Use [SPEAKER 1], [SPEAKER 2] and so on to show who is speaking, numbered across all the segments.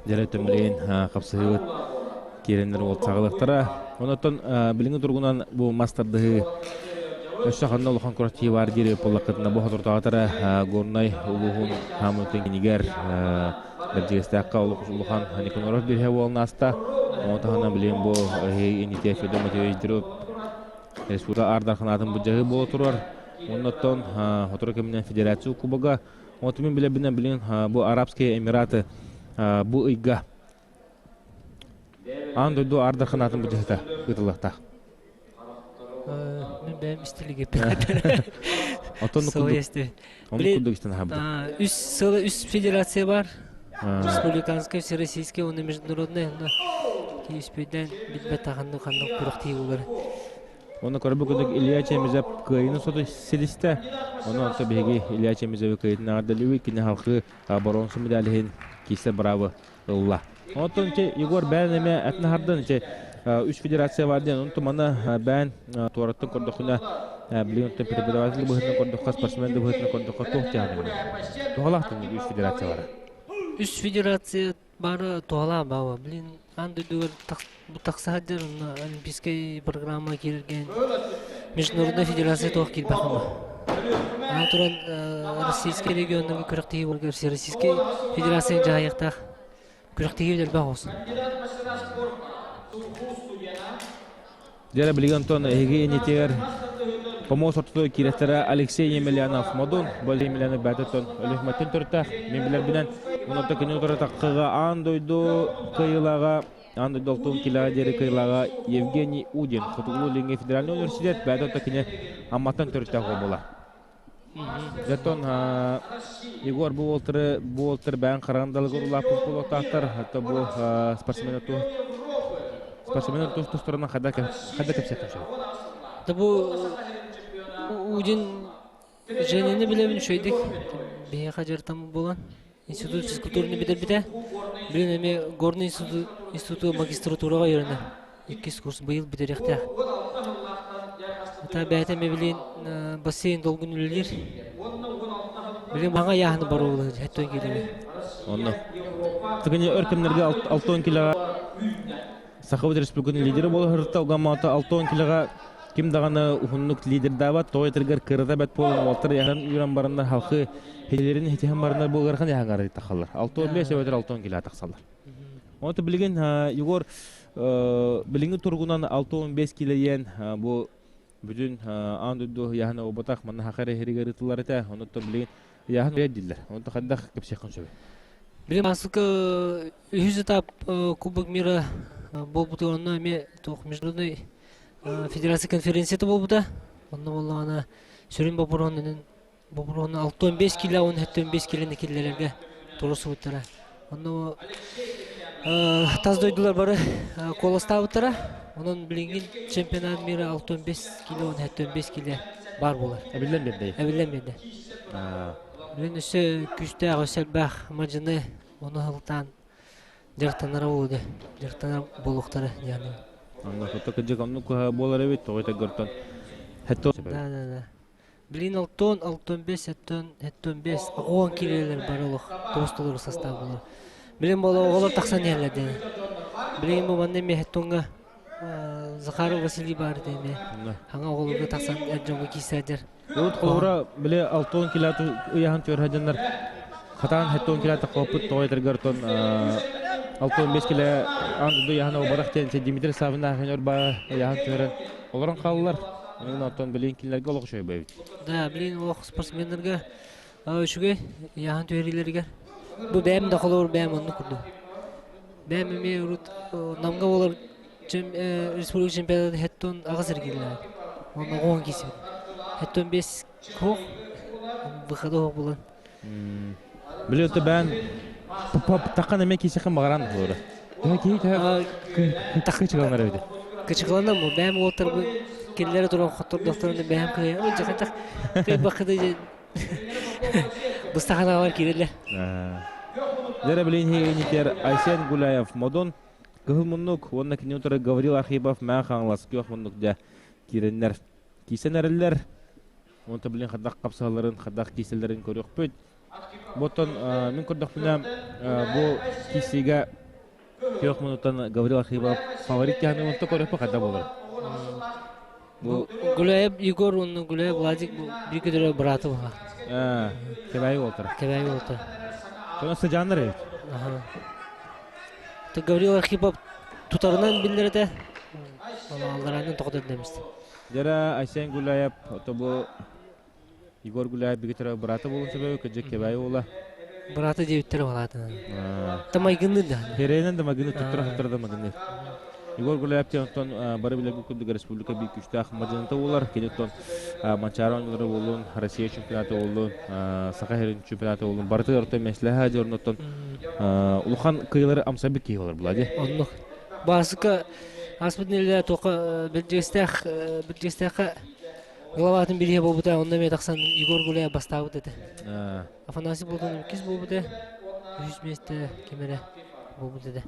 [SPEAKER 1] Дьэрэ төмүлэйин хапсыһыыбыт киирэннэр уол саҕалыахтара. Онотон билиҥҥи туругунан бу мас тардыһыы өссө ханна улахан күрэхтэһии баар диир буоллаххытына бу соторутааҕытара Горнай улууһун хаамыытын кинигэр Бэрдьигэстээххэ улахан Никаноров бириһэ буолан ааста. Ону таһынан билигин бу инники Федор Матвеевич Деров республика Аар Дарханаатын былдьаһыы буола турар. Оннуттан сотору кэминэн Федерация Кубога. Онтон мин билэбинэн билигин бу Арабские Эмираты бу ыйга аан дойду Аар Дарханаатын былдьаһыта ыытыллыахтаах.
[SPEAKER 2] Мен бэйэм истилиги
[SPEAKER 1] Оттон оннук курдук истэн аһабыта.
[SPEAKER 2] Үс сыл үс федерация бар. Республиканская, всероссийская уонна международная. Кииспүйден билбет ханнык ханнык күрэхтии булар.
[SPEAKER 1] Онно көрбүт курдук Илья Чемизов кыайыыны соту силистэ. Онон онто биһиги Илья Чемизовы кыайыытын эҕэрдэлиибит. Кини халқы боруонса медалиһин киирсэр быраабы ылла. Онтон че Егор бээн эмэ атын хардын че үс федерация бар диэн онтон маны бээн туораттан көрдөхүнэ билигин онтон преподаватель быһыытынан көрдөххө спортсмен да быһыытынан көрдөххө туох диэҕин туһалаах үс федерация бара.
[SPEAKER 2] Үс федерация бары туһалаах баба. Блин, аан дойдугар бу тахса сылдьар олимпийскай программа киирэрген международная федерация туох киирбэххэ Аны туран российский регионнарга күрэхтэһии буолар Всероссийскай федерация дьаһайыахтаах күрэхтэһии элбэх оҕус.
[SPEAKER 1] Дьэ, билигин онтон эһиги иннитигэр помост ортотугар киирэттэрэ Алексей Емельянов Модун, бу Емельянов бэйэтиттэн Өлүөхүмэттэн төрүттээх. Мин билэрбинэн, онон кини утары таххыга аан дойду кыайыылааҕа, аан дойду алтын килэҕэ диэри кыайыылааҕа Евгений Удин, Хотугулуу-Илиҥҥи федеральнай университет бэйэтэ кини Амматтан төрүттээх уол буолар. Дьоттон Егор бу уолтары бу уолтар бэйэн хараҕын далыгар улааппыт буолуохтаахтар. Хатта бу спортсмен спортсмен тус тустарынан хайда хайда кэпсэтэн сөп.
[SPEAKER 2] Да бу Удин Женяны билэбин үчүгэйдик. Биһиэхэ дьарытам буолан институт физкультураны бүтэрбитэ. Билин эмиэ Горный институт институту магистратураҕа үөрэнэр. Иккис курс быйыл бүтэриэхтээх. Ата бэйэтэ эмиэ билин бассейн долгун үлэлиир. Билин маҥа ыйааһыны боруобалыыр хэттон киилэбин.
[SPEAKER 1] Онно. Тыгыны өр кэмнэргэ 60 килоҕа Сахабыт Республикатын лидерэ буола сырытта угаммаата 60 килоҕа ким даҕаны уһуннук лидердаабат тоҕо этэргэр кырата бэт буолан уолтар яһан үүрэн бараннар халқы хилерин хитиһэн бараннар буолархан яһаҥары тахаллар 65 эбэтэр 60 кило тахсаллар. Онто билигин Егор билиҥҥи туругунан 65 килийиэн бу бүтүн аан дойду ыйааһына буолбатах манна хаха эрэ иһиригэр ыытыллар этэ. Онуттан билигин ыйааһын үлэ дииллэр. Онто хайдах кэпсиэххин сөбүй?
[SPEAKER 2] Билим асылка үһүс этап Кубок мира буолбутугар онно эмиэ туох международный федерация конференцията буолбута. Онно буоллаҕына сүрүн боппуруоһунан боппуруоһуна 65 кило 17 килоны киллэрэргэ туруорсубуттара. Онно тас дойдулар бары куоластаабыттара. Онон билиҥҥи чемпионат мира 65 кило 17 кило баар буолар.
[SPEAKER 1] Эбиллэн биэрдэ.
[SPEAKER 2] Эбиллэн биэрдэ. Билин өссө күүстээх, өссө элбэх мадьыны ону сылтаан дьарыктанара буолуо дьарыктанар буолуохтара диэн.
[SPEAKER 1] Онно фото кыдьык оннук буолар эбит, тоҕо көртөн.
[SPEAKER 2] Да, да, да. Билин алтон, алтон бес, эттон, эттон бес, оҕон киирэлэр бары олох тоҕус толору састаав буолар. Билин буола оҕолор тахсан иһэллэр диэн. Билин бу манна эмиэ эттоҥҥа Захаров Василий баар диэн хаҥа оҕолорго тахсан эр дьоҥҥо киирсээдэр.
[SPEAKER 1] Урут холобура били алтон кило ыйаһын түөрһэ дьоннор хатаан хеттон кило таххоппут тоҕо этэргэр тон 65 кило аан дойду ыйаһын обарах диэн Дмитрий Савин ахын ба ыйаһын түһэрэн олорон хааллар. Онон оттон билин кинилэргэ олох үчүгэй бэйбит.
[SPEAKER 2] Да, билин олох спортсменнарга үчүгэй ыйаһын түһэриилэригэр. Бу бэйэм да холобур бэйэм оннук курдук. Бэйэм эмиэ урут Намга буолар республика чемпионатын хеттон аҕыс эргиллэр. Онно оҕоон киирсибит. Хеттон бес кох выхода оһох булан.
[SPEAKER 1] Били өтө бээн таххан эмиэ киисэхин баҕаран буолар. Төһө киһи төһө таххы чыгаланар эбит.
[SPEAKER 2] Кычыгаланам бу бэйэм уолтарбын кинилэри туран хоттордохторуна бэйэм кыайа ой жакатах кыйбаккыды дьэ быстаханаалар киирэллэр.
[SPEAKER 1] Дьэ билин иһигинитер Айсен Гуляев Модун Кыһыл муннук уонна кини утары Гаврил Архипов Мэҥэ Хаҥалас күөх муннук дьэ киирэннэр киирсэн эрэллэр. Онто билин хайдах хапсыһалларын, хайдах киирсэллэрин көрүөхпүт. Боттон мин көрдөхпүнэ бу киссигэ Трех минуттан Гаврил Архипов фаворит тиһаны онто көрөппө хайда буолар.
[SPEAKER 2] Бу Гуляев Егор уонна Гуляев Владик бу биир көтөрө бырааты буолар.
[SPEAKER 1] Кэбээйи уолтара.
[SPEAKER 2] Кэбээйи уолтара.
[SPEAKER 1] Соно сыдьааннар эбит.
[SPEAKER 2] Аха. Гаврил Архипов тутарынан биллэр этэ. Аллараанын тоҕо дэмистэ.
[SPEAKER 1] Дьара Айсен Гуляев ото бу Егор Гуляев бигитера быраата буолун сөбө кыдьык Кэбээйи уола.
[SPEAKER 2] Быраата диэбиттэрэ балаатынан. Тамайгынны да.
[SPEAKER 1] Херенен да магыны туттара туттара да магыны. Егор Гуляев онтон бары билэргэ курдук республика биир күчтээх мадьыныта буолар. Кини оттон Манчаары оонньуулара буоллун, Россия чемпионата буоллун, Саха сирин чемпионата буоллун, барытыгар оттон мэслэһэ дьорноттон улахан кыйылары амсайбыт киһи болар була дии.
[SPEAKER 2] Оннук. Баасыка ааспыт нэдиэлэ туохха Бэрдьигэстээх Бэрдьигэстээххэ главатын бирииһэ буолбута, онно эмиэ тахсан Егор Гуляев бастаабыт этэ. Афанасий Болтон иккис буолбута, үһүс миэстэ ким эрэ буолбут этэ.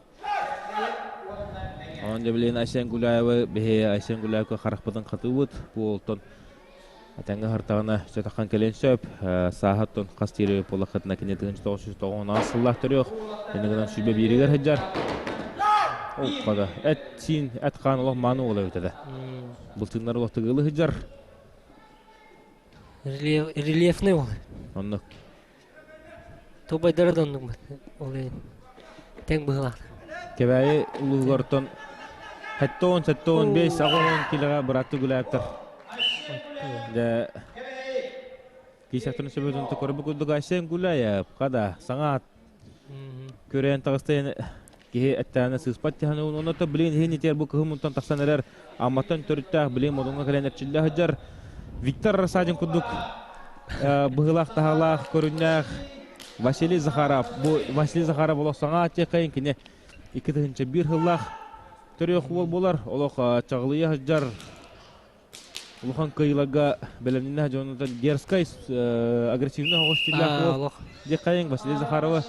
[SPEAKER 1] Онон дьэ билигин Айсен Гуляевы биһи Айсен Гуляевка харахпытын хатыыбыт. Бу олтон этэҥҥэ аһартаҕына сөтаххан кэлиэн сөп. Сааһаттан хас тиэрэ буоллаххытына кини 1990 сыллаах төрүөх. Иннигинэн гынан сүүбэ бииригэр сылдьар. Ол хада эт сиин эт хаан олох мааны уола эбит этэ. Былтыыннар олох тыгылы сылдьар.
[SPEAKER 2] Рельефный ол.
[SPEAKER 1] Оннук.
[SPEAKER 2] Тубайдара да оннук ол тэҥ быһыылаах.
[SPEAKER 1] Кэбээйи улууһугартан 70, 75, 80 килоҕа бырааттыы гуляйыптар. Дьэ, киисэхтэрин сөбөтүн көрбүт курдук Айсен Гуляев хада саҥа көрөн таҕыстайын киһи эттээнэ сыыспат тиһэн онно билигин иһин итиэр бу кыһын мунтан тахсан эрэр Амматтан төрүттээх билигин Модуҥҥа кэлэн эрчиллэ сылдьар Виктор Рассадин курдук быһыылаах таһаалаах көрүҥнээх Василий Захаров бу Василий Захаров олох саҥа аттиэххэйин кини 2001 сыллаах төрүөх уол буолар олох чаҕылыйа сылдьар улахан кыайыыларга бэлэмнэнэ дьонунан дерзкай агрессивный оҕус стиллээх уол диэххэйиҥ Василий Захарова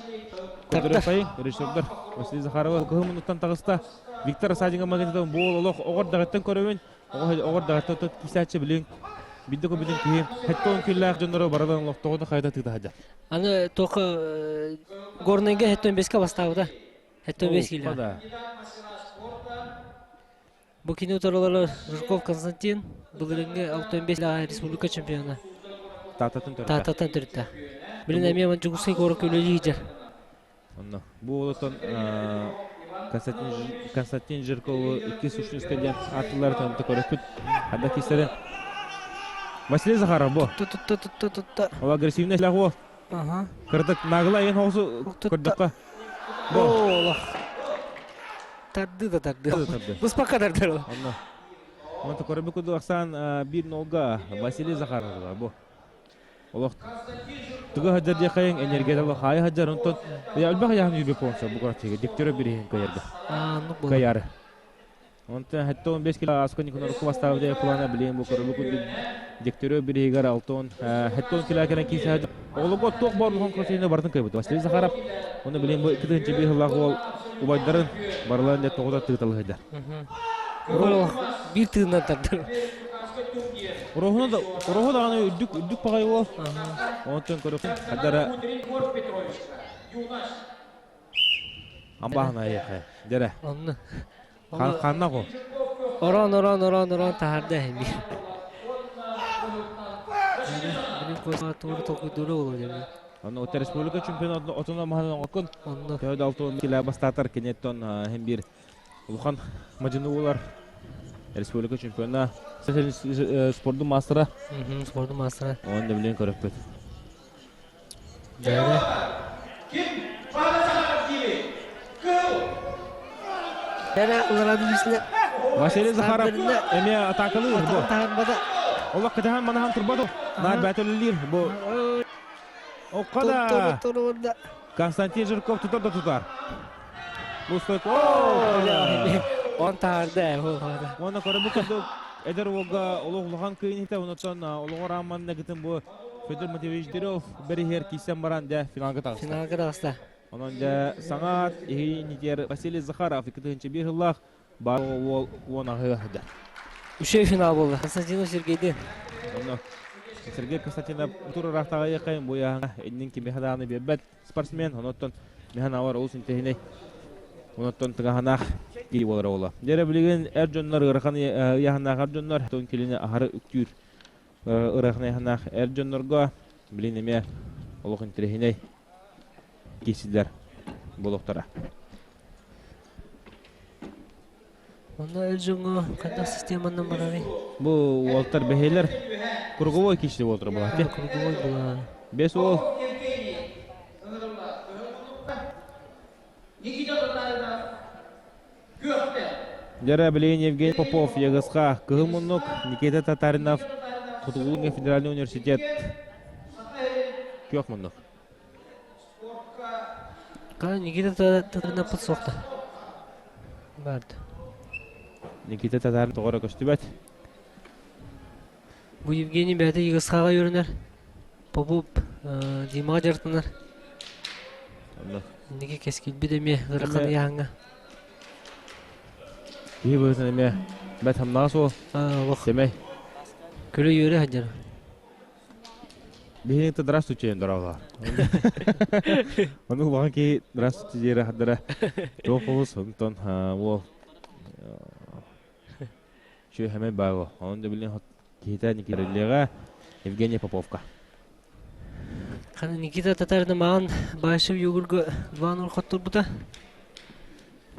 [SPEAKER 1] көрдөрүөххэйиҥ режиссердар Василий Захарова кыһын муннуттан таҕыста Виктор Асадинга магазинтан буол олох оҕор даҕаттан көрөбүн оҕор даҕаттан тут кисээччи билин бидде көбүтүн киһи хеттон күллээх дьонноро барадан олохтоҕуна хайда тыыта хаджа
[SPEAKER 2] Аны тоқы Горнайга хеттон беске бастаабыта. Хеттон бес кило. Бу кини утарылары Жирков Константин былырыыҥҥы 65 республика чемпиона.
[SPEAKER 1] Таататын төрүттэ.
[SPEAKER 2] Таататтан төрүттэ. Билин эмиэ Манчугускай куоракка үлэлии сылдьар.
[SPEAKER 1] Онно. Бу олотон Константин Жиркову икки сущностка диэн ааттылар тонто көрөппүт. Хадда кистерин. Василий Захаров бу.
[SPEAKER 2] Тутта-тутта-тутта.
[SPEAKER 1] Ол агрессивный силах уол.
[SPEAKER 2] Ага.
[SPEAKER 1] Кырдык нагыла ен хоосу көрдөххө.
[SPEAKER 2] Бу. Олох. Тарды да тарды. Быспакка тардыр.
[SPEAKER 1] Онно. Онто көрөбү курдук ахсаан биир нолга Василий Захаров бу. Олох тугу хаджар диэхайын энергия олох хаайы хаджар онтон элбэх яһын юбе понса бу курачыга диктөрө бириһин кайарга. Кайары. Онтон 75 кило аска Никонорку бастаабыта плана билиэн бу көрөбү курдук Дегтярев бириһигэр алтон 70 кило кэлэн киирсэ Олого туох баар улахан кросейны барытын кыайбыт. Василий Захаров оны билиэн бу 2001 сыллаах уол убайдарын барыларын де тоҕута тыыталыһыйдар.
[SPEAKER 2] Биир тыыннан тардар.
[SPEAKER 1] Ороһуну да ороһу даҕаны үрдүк үрдүк баҕай уол. Онтон көрөкүн хадара Амбаһына айыха. Дэрэ.
[SPEAKER 2] Онно.
[SPEAKER 1] Ханна го?
[SPEAKER 2] Орон, орон, орон, орон таһарда эми.
[SPEAKER 1] Онно Отто республика чемпионатын отуна маһынан оҥоккун.
[SPEAKER 2] Онно.
[SPEAKER 1] Төһө да алтын килэ бастаатар киниэттэн һин биир улахан мадьыны буолар. Республика чемпиона спордун маастара.
[SPEAKER 2] Спордун маастара.
[SPEAKER 1] Оны да билэн көрөппүт.
[SPEAKER 2] Дьээрэ. Дьээрэ уларан бисне.
[SPEAKER 1] Василий Захаров эмиэ атаакалыыр бу. Олох кытахан манахан турбат Нар бәтөлүлүүр бу. Окка да. Константин Жирков тутар да тутар. Бу стойка.
[SPEAKER 2] Он таарда.
[SPEAKER 1] Уонна көрөбүт курдук эдэр уолга олох улахан кыйын иһитэ онуттан олоҕор аамман нагытын бу Федор Матвеевич Дерев бэриһиэр киирсэн баран дьэ финалга таҕыста.
[SPEAKER 2] Финалга таҕыста.
[SPEAKER 1] Онон дьэ саҥа иһинитиэр Василий Захаров 2001 сыллаах бар уол уон аҕыһы сылдьар.
[SPEAKER 2] Үчүгэй финал буолла. Константинов Сергейдин.
[SPEAKER 1] Онно. Сергей Константинов тур ыраахтааҕы ыйыаххайын бу ыйааһыҥҥа иннин кимиэхэ даҕаны биэрбэт спортсмен. Онуттан миһан авар олус интэһинэй. Онуттан тыгаһанаах киһи буолар оҕоло. Дьэ билигин эр дьоннор ыарахан ыйааһыннаах эр дьоннор тон килини аһары үктүүр ыарахан ыйааһыннаах эр дьоннорго билин эмиэ олох интэриэһинэй киирсилэр буолуохтара.
[SPEAKER 2] Онно эр дьоҥҥо хайдах системанан барарый?
[SPEAKER 1] Бу уолтар бэһиэлэр круговой киирсии буолтар буолааччы.
[SPEAKER 2] Круговой була.
[SPEAKER 1] Бес уол. Дьара билигин Евгений Попов, ЯГСХ, Кыһыл Муннук, Никита Татаринов, Хотугулуу федеральный университет, Күөх Муннук.
[SPEAKER 2] Никита Татаринов суохта. Барды.
[SPEAKER 1] Никита Татарин тоҕо эрэ көстүбэт.
[SPEAKER 2] Бу Евгений бэйэтэ ЯГСХ-ҕа үөрэнэр. Попов Димаҕа дьарыктанар. Инники кэскилбит эмиэ ыарахан ыйааһыҥҥа.
[SPEAKER 1] Киһи быһыытынан эмиэ бэрт хамнаҕа суол. Сэмэй.
[SPEAKER 2] Күлэ-үөрэ сылдьар.
[SPEAKER 1] Биһиги здравствуйте дорога. Ону улахан киһи здравствуйте диэри хардара туох олус онтон уол Чүөһэмэй бааҕы. Онон да билин киһитэ Никита Евгений Поповка.
[SPEAKER 2] Хана Никита Татарина маҕан Баишев Югурга 2-0 хотторбута.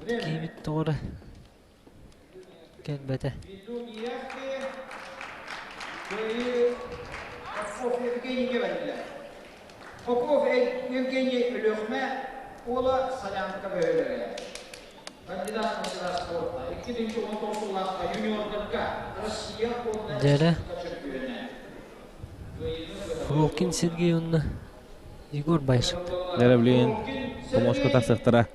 [SPEAKER 2] Киһибит тоҕо эрэ кэлбэтэ.
[SPEAKER 3] Попов Евгений Өлүөхүмэ уола Солянка бөһүөлэгэ. Кандидат мастера спорта. 2019 сыллаахха юниордарга Россия уонна
[SPEAKER 2] Дьэрэ.
[SPEAKER 3] республика чөмпүйүөнэ.
[SPEAKER 2] Фролкин Сергей уонна Егор Байшев.
[SPEAKER 1] Дьэрэ билигин Томоско тахсыахтара.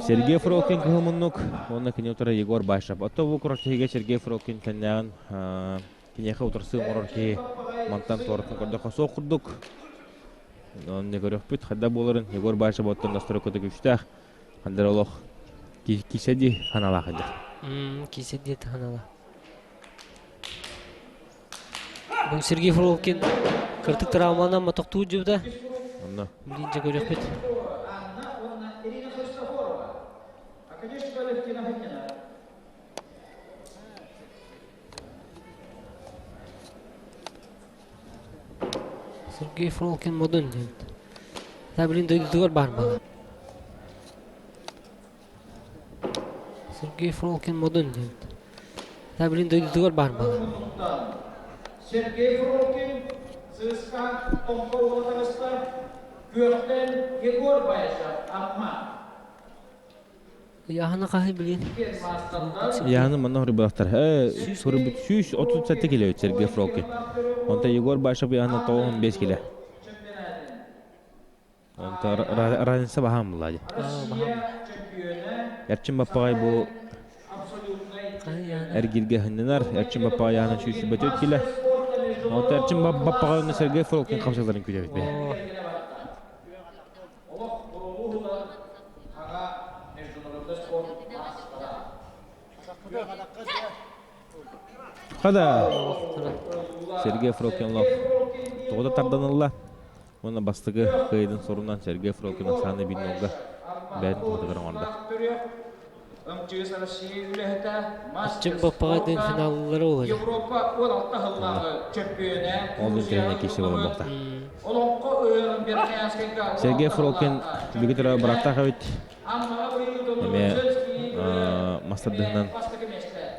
[SPEAKER 1] Сергей Фролкин кыһыл муннук уонна кини утары Егор Байшев. Отто бу күрэхтэһиигэ Сергей Фролкин кэннээҕин киниэхэ утарсыы оҥорор киһи мантан туоратын көрдөххө суох курдук. Онно көрөхпүт хайда буоларын Егор Баша оттон настройката күүстээх. Хандар олох кисе дии ханалаах эдэр.
[SPEAKER 2] Кисе дии ханалаах. Бу Сергей Фролкин кыртык травманан мотохтуу дьыбыта.
[SPEAKER 1] Онно.
[SPEAKER 2] Билин дьэ көрөхпүт. Сергей Фролкин модун диэбит. Та блин дойдутугар баар буолла. Сергей Фролкин модун диэбит. Та блин дойдутугар баар буолла.
[SPEAKER 3] Сергей Фролкин сыыска Томпо уола таҕыста, Күөхтэн Егор Баишев Амма.
[SPEAKER 2] Ыйааһына хаһый билин?
[SPEAKER 1] Ыйааһыны манна хоруйбатахтар. Суруйбут 137 кило Сергей Фролкин. Онтон Егор Башев ыйааһына 95 кило. Онтон разница баһаам булла дии. Эрчим Баппаҕай бу эргиргэ хыннанар. Эрчим Баппаҕай ыйааһына 124 кило. Онтон Эрчим Баппаҕай уонна Сергей Фролкин хамсаларын күтэбит бэйэ.
[SPEAKER 3] Олох буруолуу аҕа международный спорт маастара.
[SPEAKER 1] Хада Сергей Фролкинлов тоҕо да тарданылла уонна бастакы кыайыытын сорунан Сергей Фролкин Оксана Биннолга бэйэтин туһатыгар оҥордо.
[SPEAKER 3] МЧС Россия үлэһитэ
[SPEAKER 2] Аччык баппаҕайдыын финаллары олорор.
[SPEAKER 3] Европа 16 сыллааҕы чөмпүйүөнэ
[SPEAKER 1] Ол интэриэһинэй киирсии буолбута.
[SPEAKER 3] Олоҥхо ыһыаҕын Верхоянскайга
[SPEAKER 1] Сергей Фролкин бүгүн турар быраттаах эбит. Эмиэ мастардыһынан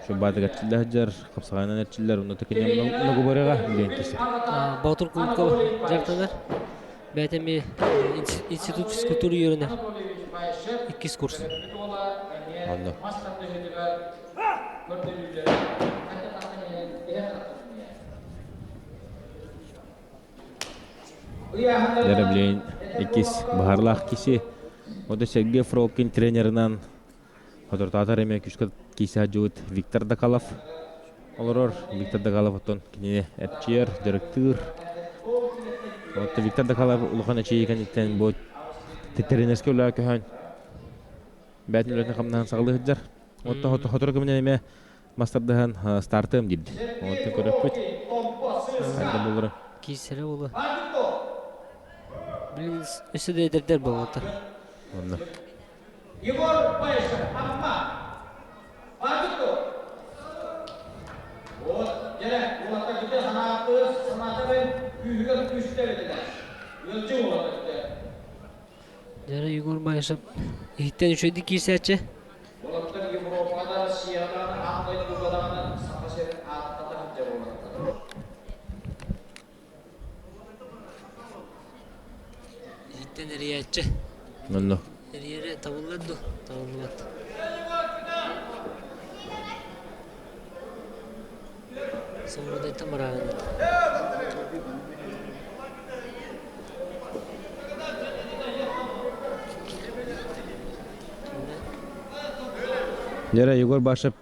[SPEAKER 1] шубаатыгар эрчиллэ сылдьар, хапсаҕайынан эрчиллэр, онно такини многоборьеҕа диэн киирсэр.
[SPEAKER 2] Боотур кулукка дьарыктанар. Бэйэтэ эмиэ институт физкультуры үөрэнэр. Иккис курс.
[SPEAKER 1] Онно. Дьэ, иккис баһарлаах киси. Ода Сергей Фролкин тренерынан Хотуртаатар эмиэ күүскэ киирсэ сылдьыбыт Виктор Дакалов олорор. Виктор Дакалов оттон кинини эрчийэр, дьарыктыыр. Оттон Виктор Дакалов улахан эчийии кэнниттэн бу тренерскэй үлэҕэ көһөн бэйэтин үлэтин хамнаһын саҕалыы сылдьар. Оттон сотору кэминэн эмиэ мастардаһан стартыам диирди. Онтон көрөппүт. Хайда булары.
[SPEAKER 2] Киирсэрэ буолуо. Билин өссө да эдэрдэр буолуохтар.
[SPEAKER 1] Онно.
[SPEAKER 3] Егор Баишев, Амма. Бардыкко. Вот, дьэ, уолаттар бүтэ санааты, санаата мен күүһүгэр күүстэ этилэр. Ыалдьы уолаттар бүтэ.
[SPEAKER 2] Дьэ, Егор Баишев иһиттэн үчүгэйдик киирсээччи.
[SPEAKER 3] Уолаттар Европаҕа да, Россияҕа даҕаны, аан дойдуга даҕаны Саха сирин ааттата сылдьар уолаттар.
[SPEAKER 2] Иһиттэн эрийээччи.
[SPEAKER 1] Онно.
[SPEAKER 2] Эрийэрэ табыллар дуо? Табыллыбат. Сомородойтон барааҕын
[SPEAKER 1] Дьэрэ Егор Башев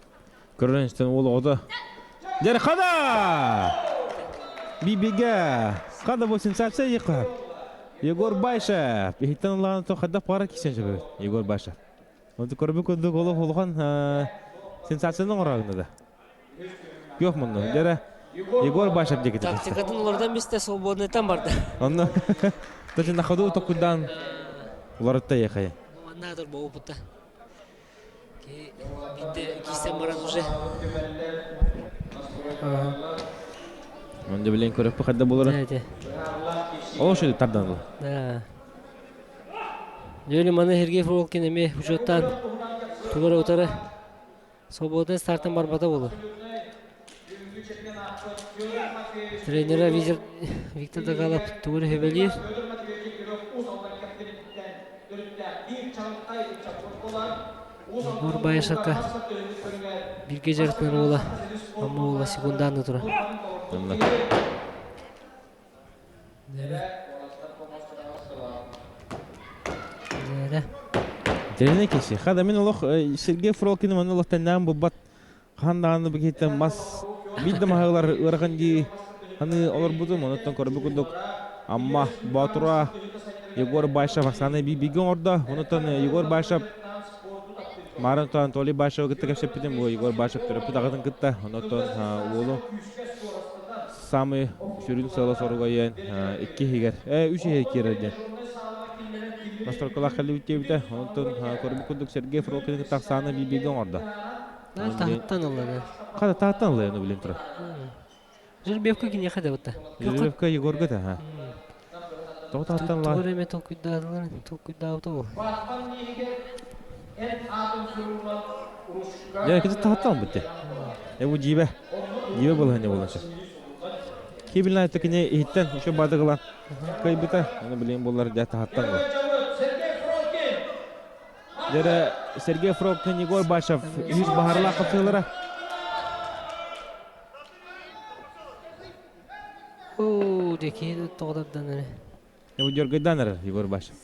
[SPEAKER 1] көрөн истэн уол оҕото. Дьэрэ хада! Бибигэ! Хада бу сенсация еха. Егор Башев! Иһиттэн ылаан то хада пара кисен сөбөт. Егор Башев. Онту көрбүт курдук олох улахан сенсацияны оҥорорун да. Күөх мунну. Дьэрэ Егор Башев диэки
[SPEAKER 2] Тактикатын олордон бистэ свободныйтан барда.
[SPEAKER 1] Онно точно на ходу токуйдаан уларытта ехай.
[SPEAKER 2] Маннаатыр боупута. Биирдэ киирсэн баран уже.
[SPEAKER 1] Онда билен көрөппү хадда болара. Ол шөйдү тардан ыл.
[SPEAKER 2] Да. Дьүөлү маны Сергей Фролкин эмиэ учуоттаан тугары утары свободный стартан барбата буолуо. Тренера Виктор Дагалов тугу эрэ сүбэлиир. Егор Баишевка бииргэ дьарыктанар уола Амма уола секундааны турар.
[SPEAKER 1] Дэринэ киси. Хада мин олох Сергей Фролкин маны олох тэннээн булбат хаһан даҕаны бу киһиттэн мас биир да маһыылар ыарахан дии аны олорбутум онуттан көрбүт курдук Амма Боотура Егор Башев Оксана бииргэ оҥордо онуттан Егор Башев Марын Анатолий Башевы кытта кэпсэппитим бу Егор Башев төрөппүт аҕатын кытта онуттан уолу самый сүрүн сыала-соруга диэн икки иһигэр үс иһигэр киирэр диэн настройкалаах кэллибит диэбитэ онтон көрбүт курдук Сергей Фролкины кытта Оксана бииргэ оҥордо
[SPEAKER 2] Таһыттан ылла да.
[SPEAKER 1] Хата таһыттан ылла ну билин турар.
[SPEAKER 2] Жеребьевка киниэхэ да бутта.
[SPEAKER 1] Жеребьевка Егорга да ха. Тоҕо таһыттан ылла?
[SPEAKER 2] Тугу эрэ толкуйдаатылар, толкуйдаабыта ол.
[SPEAKER 1] Дьэ, кити таһыттан ылбыт дии. Э бу дьиибэ. Дьиибэ балаһыанньа буолан сөп. Кибилин айта кини иһиттэн еще бадыгылан кыайбыта. Оны билин боллар дьэ таһыттан ылла. Дьэрэ Сергей Фролкин, Егор Башев үһүс баһарлаах хапсыылара.
[SPEAKER 2] Оо, дьэки тоҕодардан эрэ.
[SPEAKER 1] Бу дьоргойдаан эрэр Егор Башев.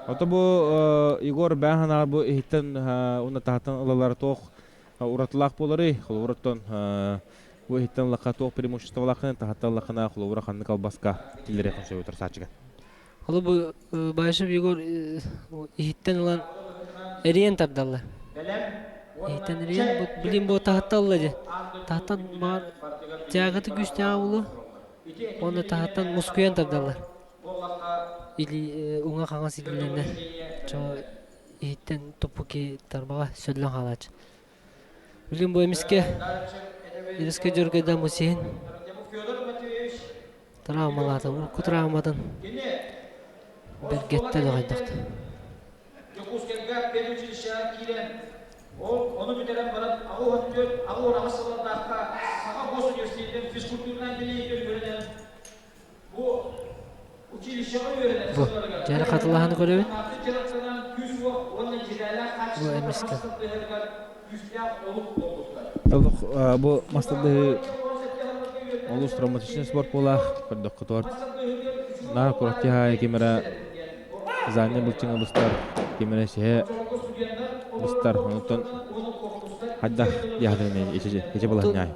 [SPEAKER 1] Ото бу Егор бээн бу иһиттэн уонна таһыттан ылалар туох уратылаах буоларый? Холобуруттан бу иһиттэн ыллахха туох преимуществолааххын, таһыттан ыллаххына холобура ханнык албаска киллэриэххин сөбүй турсааччыга?
[SPEAKER 2] Холобу Башев Егор иһиттэн ылан эриэн тардаллар. Иһиттэн эриэн, билин бу таһытта ылла дьэ. Таһыттан баар тягаты күүстээх улу. Уонна таһыттан мускуйан тардаллар. Или уҥа-хаҥас илиилэринэн чо иһиттэн туппуки тарбаҕа сөллөн хаалааччы. Билигин бу эмискэ Ирискэ Дьөргөйдөөн бу сиһин травмалаата, урукку травматын бэргэттэ доҕойдохто.
[SPEAKER 3] Дьокуускайга педучилищеҕа киирэн, ол ону бүтэрэн баран 84 аҕыс сыллардаахха Саха госуниверситетын физкультурнай отделениетыгар үөрэнэн бу училищеҕа үөрэнэр
[SPEAKER 2] Бу
[SPEAKER 3] сылларыгар
[SPEAKER 2] дьэ хатылаһан көрөбүн. Бу эмискэ.
[SPEAKER 1] Олох бу мастардыһы олус травматичный спорт буолаах көрдөххө наар кураттиһаайы ким эрэ задний былчыҥа быстар, ким эрэ сиһэ быстар. Онтон хайдах диэхэтин ичи балаһынньаай.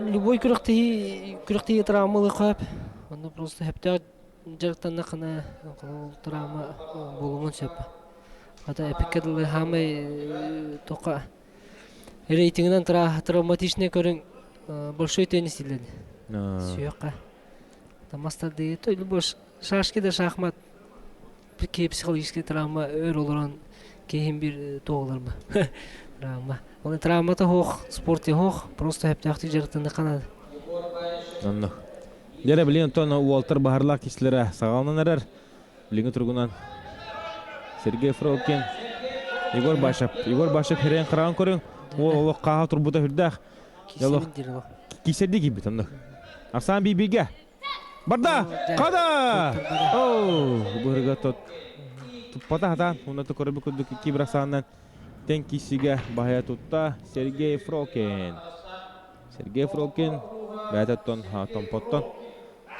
[SPEAKER 2] Любой күрэхтэһии күрэхтэһии травмалыахха сөп. Онно просто сөптөөх дьарыктаннаххына ол травма буолумун сөп. Хата эпиккэ дылы хаамай тоққа. Рейтингинэн травматичный көрүҥ большой теннис дииллэр. Сүөххэ. Мастарды то шашки да шахмат психологический травма өр олорон киһим бир туоҕуларба травма. Оны травмата хоох, спорт хоох, просто хөптөөхтүк дьарыктанныхха наада.
[SPEAKER 1] Онно. Дьэрэ билин онтон уолтар баһарлаах киһилэрэ саҕаланан эрэр. Билиҥҥи туругунан Сергей Фролкин, Егор Башев. Егор Башев хирен хараан көрүҥ. Уол олох хааһа турбута үрдээх. Кисерди киирбит онно. Арсан бибиге. Барда! Хада! Оо, быһырга тот туппата хатаан. Уна көрбү курдук икки бросааннан тен киссиге баһайа тутта Сергей Фролкин. Сергей Фролкин бэйэтэ томпоттон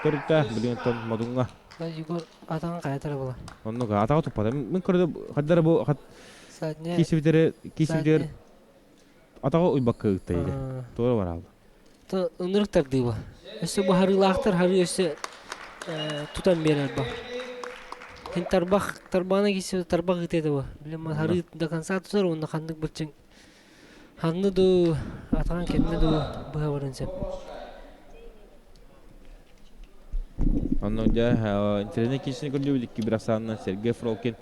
[SPEAKER 1] төрүттээх билигин Модуҥҥа.
[SPEAKER 2] Егор атаҕын хайатара була.
[SPEAKER 1] Оннук атаҕа туппата. Мин көрдө хаддара бу кисибитери кисибитер атаҕа уйбакка ыытта иде. Туора бараалла.
[SPEAKER 2] То ынырык тардыыба. Өссө бу харыылаахтар харыы өссө тутан биэрэр ба. Хин тарбах тарбаана кисибит тарбах ыытыа бу. Билем харыы до конца тутар уонна ханнык бырчыҥ Ханна дуу, атаҕын кэннэ дуу быһа баран сөп.
[SPEAKER 1] Онно дьэ интернет киисини көрдүбүт икки бір ахсаанынан Сергей Фролкин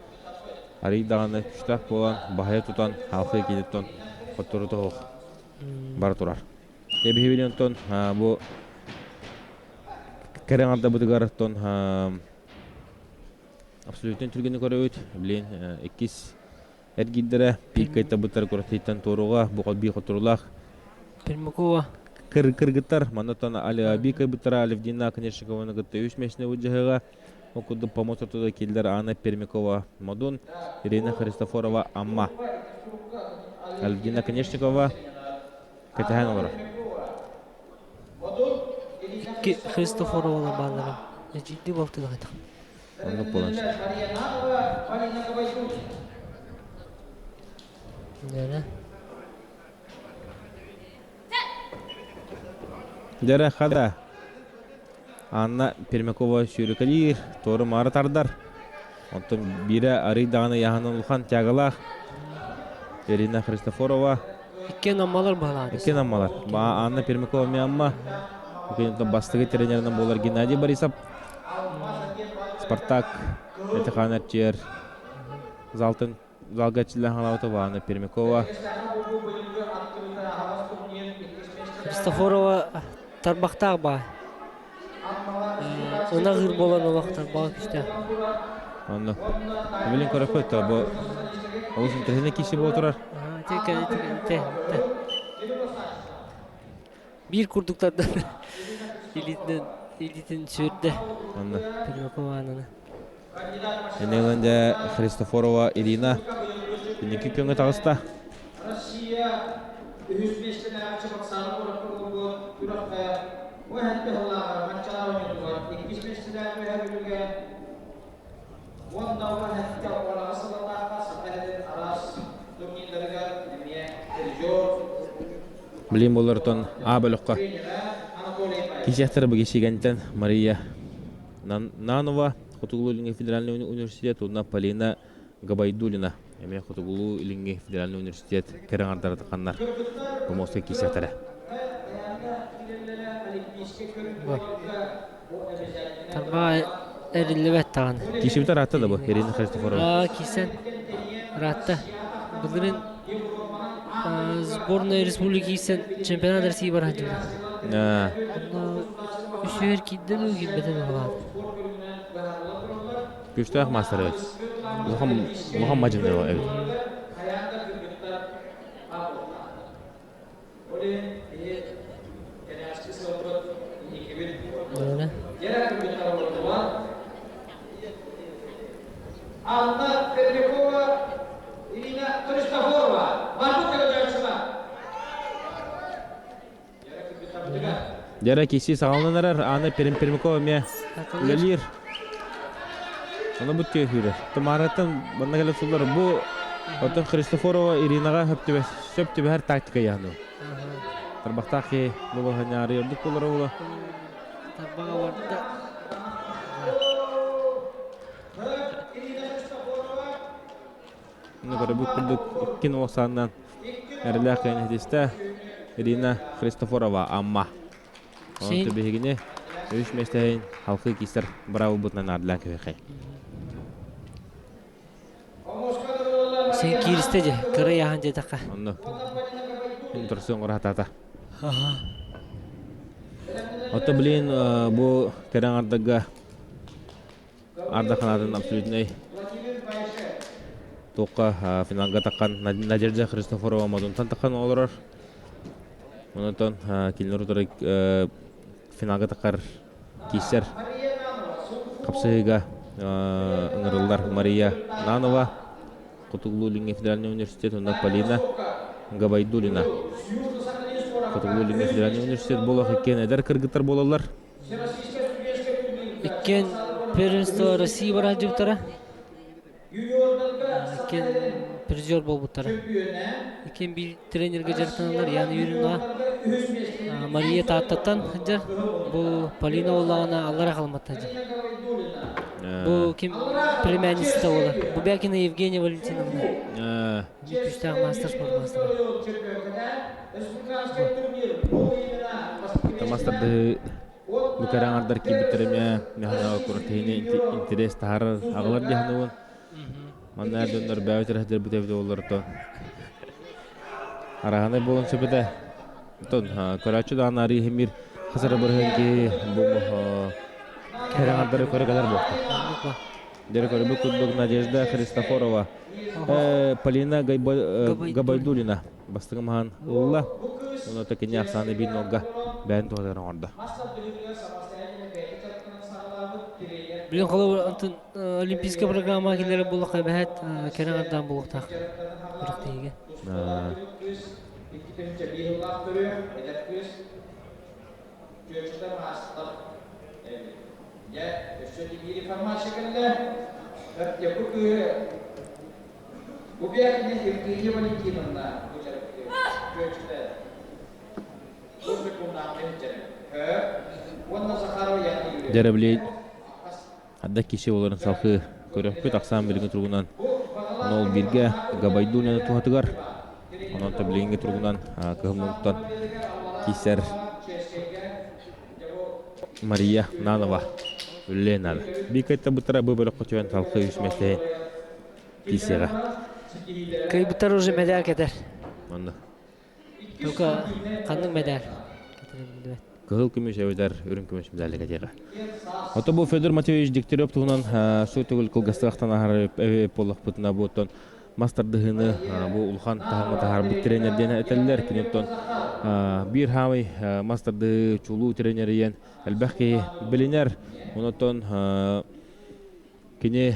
[SPEAKER 1] арый даҕаны күштээх буолан баһыйа тутан халхыы киниттэн хоттору тоһуох бара турар. Дьэ биһиги онтон бу кэрэ аҥардабытыгар оттон абсолютно түргэнник көрөбүт. Билин иккис Эргийдэрэ пииккэ табыттар куратыйтан туоруга бу хоторулаах
[SPEAKER 2] Пермякова
[SPEAKER 1] кыргыттар маннаттан бикайбыттара Алевдина Оконешникованы кытта үс месне выдьаһыга ол курдук помост ортото киллер Анна Пермякова Модун Ирина Христофорова Амма Алевдина Оконешникова кэтэһэн олорор
[SPEAKER 2] икки Христофоровалар бааллара эдьиийдии балтылаах
[SPEAKER 1] Оннук буолан сөп. Дьэрэ хада Анна Пермякова сүүрүкэлиир, туору-маары тардар. Онтон биирэ арый даҕаны яһынан улахан тягалаах Ирина Христофорова.
[SPEAKER 2] Иккиэн аммалар баһылаан.
[SPEAKER 1] Иккиэн аммалар. Анна Пермякова эмиэ амма. Бастакы тренеринэн буолар Геннадий Борисов. Спартак Этихаан эрчийэр залтын залга эрчиллэн хаалаабыта Вана Пермякова.
[SPEAKER 2] Христофорова тарбахтаах баа. Ынах ыр буолан олох тарбаҕа күстээх.
[SPEAKER 1] Онно. Билин көрөппөт то бу олус интэриэһинэй киһи буола турар.
[SPEAKER 2] Те Биир курдуктардан илиитинэн илиитин сүөрдэ.
[SPEAKER 1] Онно.
[SPEAKER 2] Пермяковананы.
[SPEAKER 1] Энелан дьэ Христофорова Ирина инники күҥҥэ таҕыста.
[SPEAKER 3] Россия үһүс миэстэлээҕи Чебоксары куоракка буолбут күрэххэ уһэнти сыллааҕы Манчаары оонньуутугар иккис миэстэлээх Үөһээ Бүлүүгэ уонна уһэнтэ уораҕа сыллаахха Саха сирин араас турнирдарыгар эмиэ призер
[SPEAKER 1] Билим боллортон А бөлөххө кисиэхтэр Бгисигэнтэн Мария Нанова Хотугулуу-Илиҥҥи федеральнай университет уонна Полина Габайдулина эмиэ Хотугулуу-Илиҥҥи федеральнай университет кэрэ аҥардара ханнар помостка киирсиэхтэрэ.
[SPEAKER 2] Тарбаа эриллибэт даҕаны.
[SPEAKER 1] Киирсибитэ ыраатта да бу Ирина Христофорова?
[SPEAKER 2] Киирсэн ыраатта. Былырыын сборная республики киирсэн чемпионат России бара сылдьыбыта. Онно үсүһүгэр киирдэ дуу, киирбэтэ дуу халаат.
[SPEAKER 1] Күштээх маастар эбит. Улахан улахан мадьыны эбит.
[SPEAKER 3] Анна Пермякова, Ирина Христофорова, Маргут Калачачева.
[SPEAKER 1] Дьэрэ киси саҕаланан эрэр, Анна Пермякова эмиэ үлэлиир. Ону бу түөһүүрэр. Тумараттан манна кэлэ сыллар бу оттон Христофорова Иринаҕа сөп түбэһэр тактика яһыны. Тарбахтаах киһи бу баһыньаары ордук буолара була.
[SPEAKER 2] Тарбаҕа барда.
[SPEAKER 1] Ну, көрө бу курдук икки нуосааннан. Эрэлээх кэнэтистэ Ирина Христофорова Амма. Онон биһигини үс миэстэһин халқы киистэр быраабыбытынан аарлаан кэбиэхэй.
[SPEAKER 2] Сен кииристэ дьэ, кыра яһан диэтэххэ.
[SPEAKER 1] Онно турсуон ураатаата. Ото билин бу кэрэн ардага Арда ханаатын абсолютнай туохха финалга таххан Надежда Христофорова Модунтан таххан олорор. Онтон кинилэр утары финалга таххар киирсэр хапсыһыыга ыҥырыллар Мария Нанова, Хотугулуу-Илиҥҥи федеральнай университет уонна Полина Габайдулина. Хотугулуу-Илиҥҥи федеральнай университет буолуох иккиэн эдэр кыргыттар буолаллар.
[SPEAKER 2] Иккиэн первенство России бараадьыбыттара. Иккиэн призер буолбуттара. Иккиэн биир тренергэ дьарыктаналлар Яна Юрьевнаҕа. Мария Тааттаттан сылдьар. Бу Полина буоллаҕына аллара халамматта сылдьар. Бу ким племянница буолар. Бубякина Евгения Валентиновна. Күүстээх маастар спорт маастара.
[SPEAKER 1] Мастардыы бу кэрэ аҥардар киирбиттэр эмиэ мэхэнэҕэ курат киһини интерес таһаарар аҕалар диэхнугун. Манна дьоннор бэйэбит эрэһдэрбит эбит буоллар араһанай буолан сөп этэ. Оттон көрөөччү даҕаны арыы иһимир хас эрэ бырыһыан киһи бу кэрэ аҥардары көрө кэлэр буолта. Дьэ көрбүт курдук Надежда Христофорова, Полина Габайдулина бастыҥ маһан ылла. Уонна кини ахсааны биир нолга бэйэн туһатыгар оҥордо.
[SPEAKER 2] Билин холобур антын олимпийскай программа киллэрэ буоллахха эбэһээт кэрэ аҥардаан буолуохтаах күрэхтэһиигэ.
[SPEAKER 3] Дьэ, өссө биир информация кэллэ. Бу кыыһы Бубякина Евгения Валентиновна бу дьарыктыыр. Бу секундаах Уонна Захарова Яна Юрьевна.
[SPEAKER 1] Дьэрэбилей Адда киси олорон салхыы көрөхпүт ахсаан билиҥҥи туругунан нол бииргэ Габайдулина туһатыгар онон билиҥҥи туругунан кыһыл муннуктан киисэр Мария Нанова үлэлиэн наада. Биир бутара бу бөлөххө түһэн салхыы үс миэстэһин киисиэҕэ.
[SPEAKER 2] Кыайбыттар уже медаль кэтэр.
[SPEAKER 1] Онно.
[SPEAKER 2] Только ханнык медаль кэтэрэ биллибэт.
[SPEAKER 1] Кыһыл көмүс эбэтэр үрүҥ көмүс медаль кэтиэҕэ. Ото бу Федор Матвеевич Дегтярев туһунан суу төгүл кылгастык аһары буоллахпытына бу оттон мас тардыһыыны бу улахан таһымҥа таһаарбыт тренер диэн этэллэр. Кини оттон биир хаамый мас тардыһыы чулуу тренерийэн элбэх киһи билинэр. Онон кини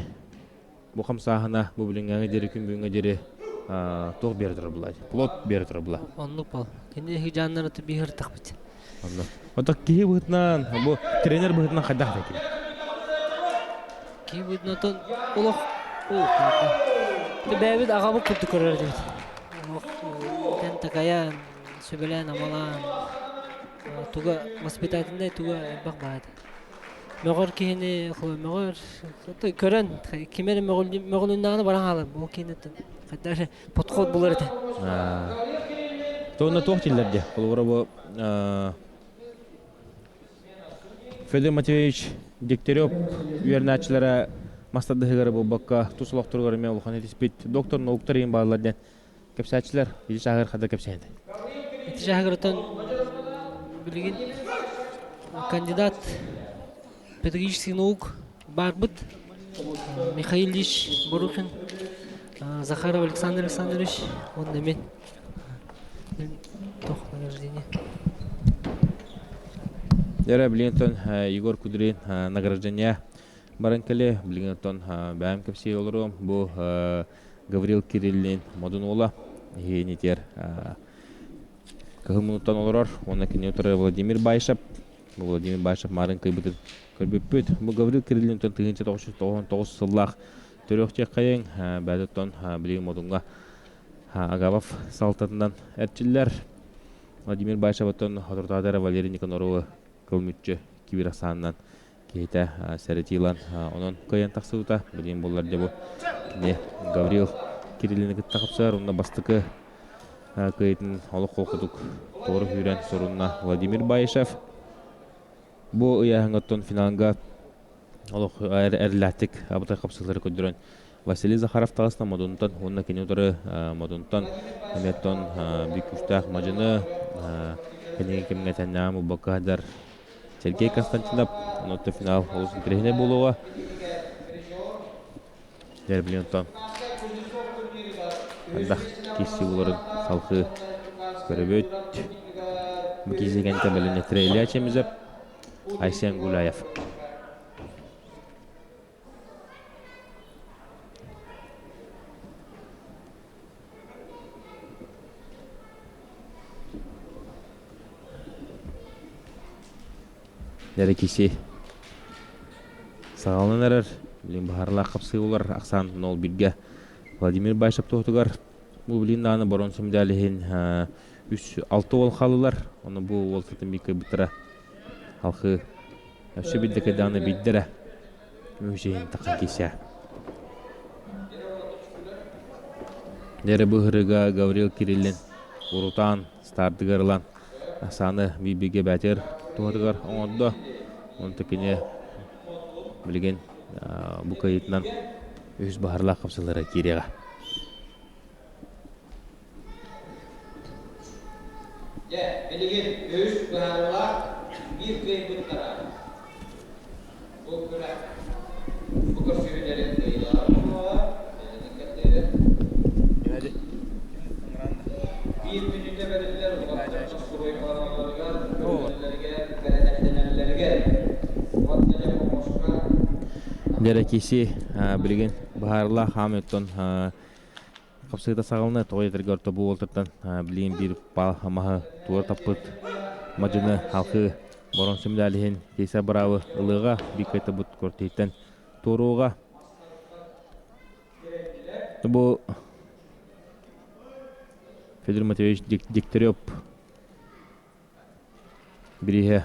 [SPEAKER 1] бу хамсааһына бу билиҥҥээҥи диэри күн бүгүҥҥэ диэри туох биэрэ турар булай? Плод биэрэ турар була.
[SPEAKER 2] Оннук бол. Кини хыжааннары биһир тахпыт.
[SPEAKER 1] Онно. Ото киһи быһытынан бу тренер быһытынан хайдах этэй кини?
[SPEAKER 2] Киһи быһытынан олох бэйэбит аҕабыт курдук көрөр этибит. Олох тэн такайан, сүбэлээн, амалаан, туга воспитательнай туга элбэх баар этэ. Мөҕөр киһини мөҕөр көрөн ким эрэ мөҕүлүннэҕинэ баран хаалар. Ол киһини хайдах эрэ подход булар этэ.
[SPEAKER 1] Туонна туох дииллэр дии? Холобура бу Федор Матвеевич Дегтярев үөрэнээччилэрэ мас тардыһыгары буолбакка тус олохторугар эмиэ улахан этиспит доктор науктар иһин бааллар диэн кэпсээччилэр ити чааһыгар хада кэпсээн
[SPEAKER 2] Ити чааһыгар билигин кандидат педагогических наук баарбыт Михаил Ильич Борухин, Захаров Александр Александрович уонна мен туох награждение.
[SPEAKER 1] Дьэ билигин Егор Кудрин награждение баран кэлэ билигин оттон бэйэм кэпсии олоруом бу Гаврил Кириллин модун уола иһиинитиэр кыһыл мунуттан олорор уонна кини утары Владимир Байшев Владимир Башев маарын кыйбытын көрбүппүт. Бу Гаврил Кириллинтон 1999 сыллаах төрүөхтүөххэйиҥ бэйэтиттэн билигин Модуҥҥа Агавов салтатынан эрчиллэр. Владимир Башевыттан соторутаатара Валерий Никаноровы кыл мүччү кибир ахсаанынан киһитэ сэрэтии ылан онон кыайан тахсыбыта. Билигин буоллар дьэ бу кини Гаврил Кириллини кытта хапсыһар уонна бастакы Кыайытын олох холкутук туора сүүрэн сурунна Владимир Баишев. Бу ыйааһыҥҥаттан финалга олох эрэллээхтик абытай хапсыһыылары көрдөрөн Василий Захаров таҕыста Модунтан уонна кини утары Модунтан эмиэттэн биир күүстээх мадьыны кэнники кэмҥэ тэннэҕин булбакка сылдьар Сергей Константинов. Онон финал олус интэриэһинэй буолуоҕа. Дьэ, билигин оттон хайдах киирсии буоларын салҕыы көрөбүт. Бу киирсии кэнниттэн бэлэмнэттэрэ Илья Чемизов, Айсен Гуляев. Дьэ киси саҕаланан эрэр, билигин быһаарылаах хапсыы булар ахсаан 0-1-гэ Владимир Баишев туһутугар бу билигин даҕаны боруонса медаль иһин үс алта уол хааллылар. Ону бу уол сытын биир кыайбыттара халхыы өссө биирдэ кыайдаҕына биирдэрэ үһүс иһин тахсан киирсэ. Дьэ бу ыһырыга Гаврил Кириллин урутаан стардыгар ылан Оксана биир-бииргэ бээтигэр туһатыгар оҥордо. Онто кини билигин бу кыайыытынан үһүс баһарлаах хапсылара киириэҕэ.
[SPEAKER 3] Дьэ, билигин үһүс быһаарыылаах биир кыайбыттара. Бу күрэх бу көрсүһүүлэрин кыайыылааҕа буолуоҕа, бэйэтин кэрдиирэ. Биир мүнүүтэ бэриллэр уолаттар суруйбаларыгар, көрүллэригэр, бэрээдэктэнэллэригэр уонна дьэ хомуска
[SPEAKER 1] Дьэ киси билигин быһаарылаах хаамый оттон хапсыыта саҕалана тоҕо этэргэ орто бу уолтартан билигин биир маһы туора таппыт мадьыны халхыы боронсу медалиһин Кейса быраабы ылыаҕа биир кайтабыт кортиһиттэн туоруоҕа. Бу Федор Матвеевич Дегтярев бирииһэ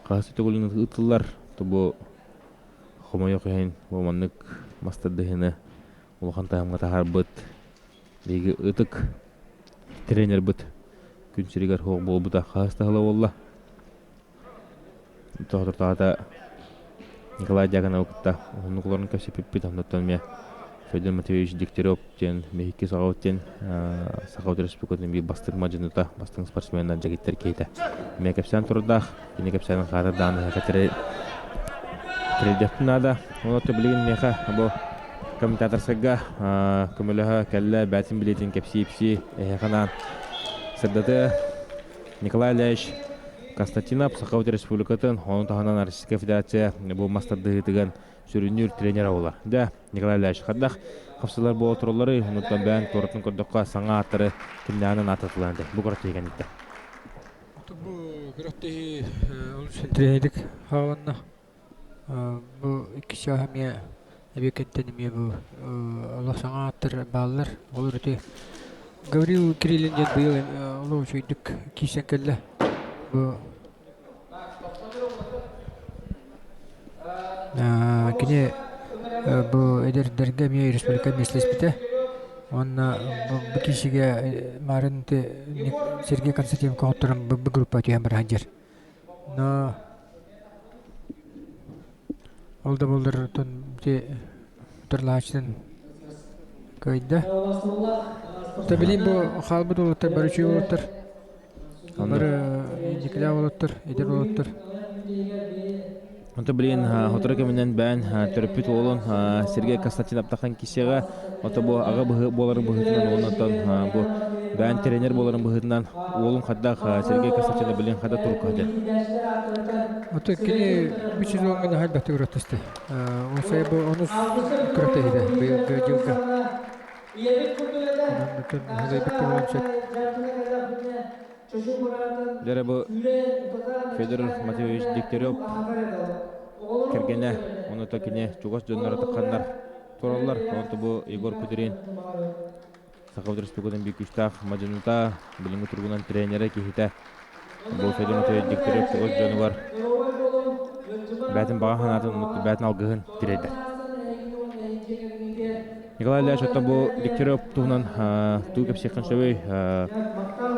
[SPEAKER 1] хаһыс төгүлүн ыытыллар. Бу хомойуох иһин бу маннык мас тардыһыыны улахан таһымҥа таһаарбыт биһиги ытык тренербит күн сиригэр суох буолбута хаһыс да сыла буолла. Соторутааҕыта Николай Дьяконовы кытта уһуннук олорон кэпсэппиппит, оннуттан эмиэ Федор Матвеевич Дегтярев диэн биһикки саҕабыт диэн Саха Республикатын биир бастыҥ мадьыныта, бастыҥ спортсменнар дьэгиттэр киһитэ. Эмиэ кэпсээн турардаах, кини кэпсээнин хаатыр даҕаны тэрийдэхпин наада. Онон билигин миэхэ бу комментаторскайга көмөлөһө кэллэ, бээтин билиэтин кэпсии-ипсии эһиэхэ анаан сырдатыа. Николай Ильич Константинов Сахабыт Республикатын, ону таһынан Российская Федерация бу мас тардыһыытыгар сүрүннүүр тренер буолар. Дьэ, Николай Ильич, хайдах хапсылар буола туралларый, онуттан бэйэн туоратын көрдөххө саҥа ааттары кимнээҕинэн ааттатыллан бу күрэхтэһии кэнниттэн.
[SPEAKER 4] Бу күрэхтэһии олус интэриэһинэйдик хааланна. Бу икки чааһа эмиэ эбиэккэттэн эмиэ бу олох саҥа ааттар бааллар. Ол ити Гаврил Кириллин диэн быйыл олох үчүгэйдик киирсэн кэллэ. Бу кини бу эдэрдэргэ эмиэ республика миэстэлэспитэ. Уонна бу киисигэ марын Сергей Константинов хотторон бу группа түһэн баран дьэр. Но ол да буоллар оттон ити утарылаһааччытын кыайда. Та билим бу хаалбыт уолаттар бары үчүгэй уолаттар. Бары инникилээх уолаттар, эдэр уолаттар.
[SPEAKER 1] Онто билигин сотору кэминэн бэйэн төрөппүт уолун Сергей Константинов тахан кисиэҕэ ото бу аҕа буоларын быһыытынан уонна оттон бу бэйэн тренер буоларын быһыытынан уолун хайдах Сергей Константинов билигин хайдах турукка сылдьар?
[SPEAKER 4] Ото кини бу сезоҥҥа наһаа элбэхтик ырыттысты. Ол бу онус күрэхтэһиитэ быйылгы дьылга. Онон хазайбыт буолуон сөп.
[SPEAKER 1] Дьэ бу Федор Матвеевич Дегтярев кэргэнэ, онута кини чугас дьонноро тахханнар тураллар. Онто бу Егор Кудрин Саха Республикатын биир күүстээх мадьыныта, билиҥҥи туругунан тренерэ киһитэ. Бу Федор Матвеевич Дегтярев чугас дьонугар бэйэтин баҕа санаатын, бэйэтин алгыһын тириэрдэр. Николай Ильич, оттон бу Дегтярев туһунан туу кэпсиэххин сөбүй?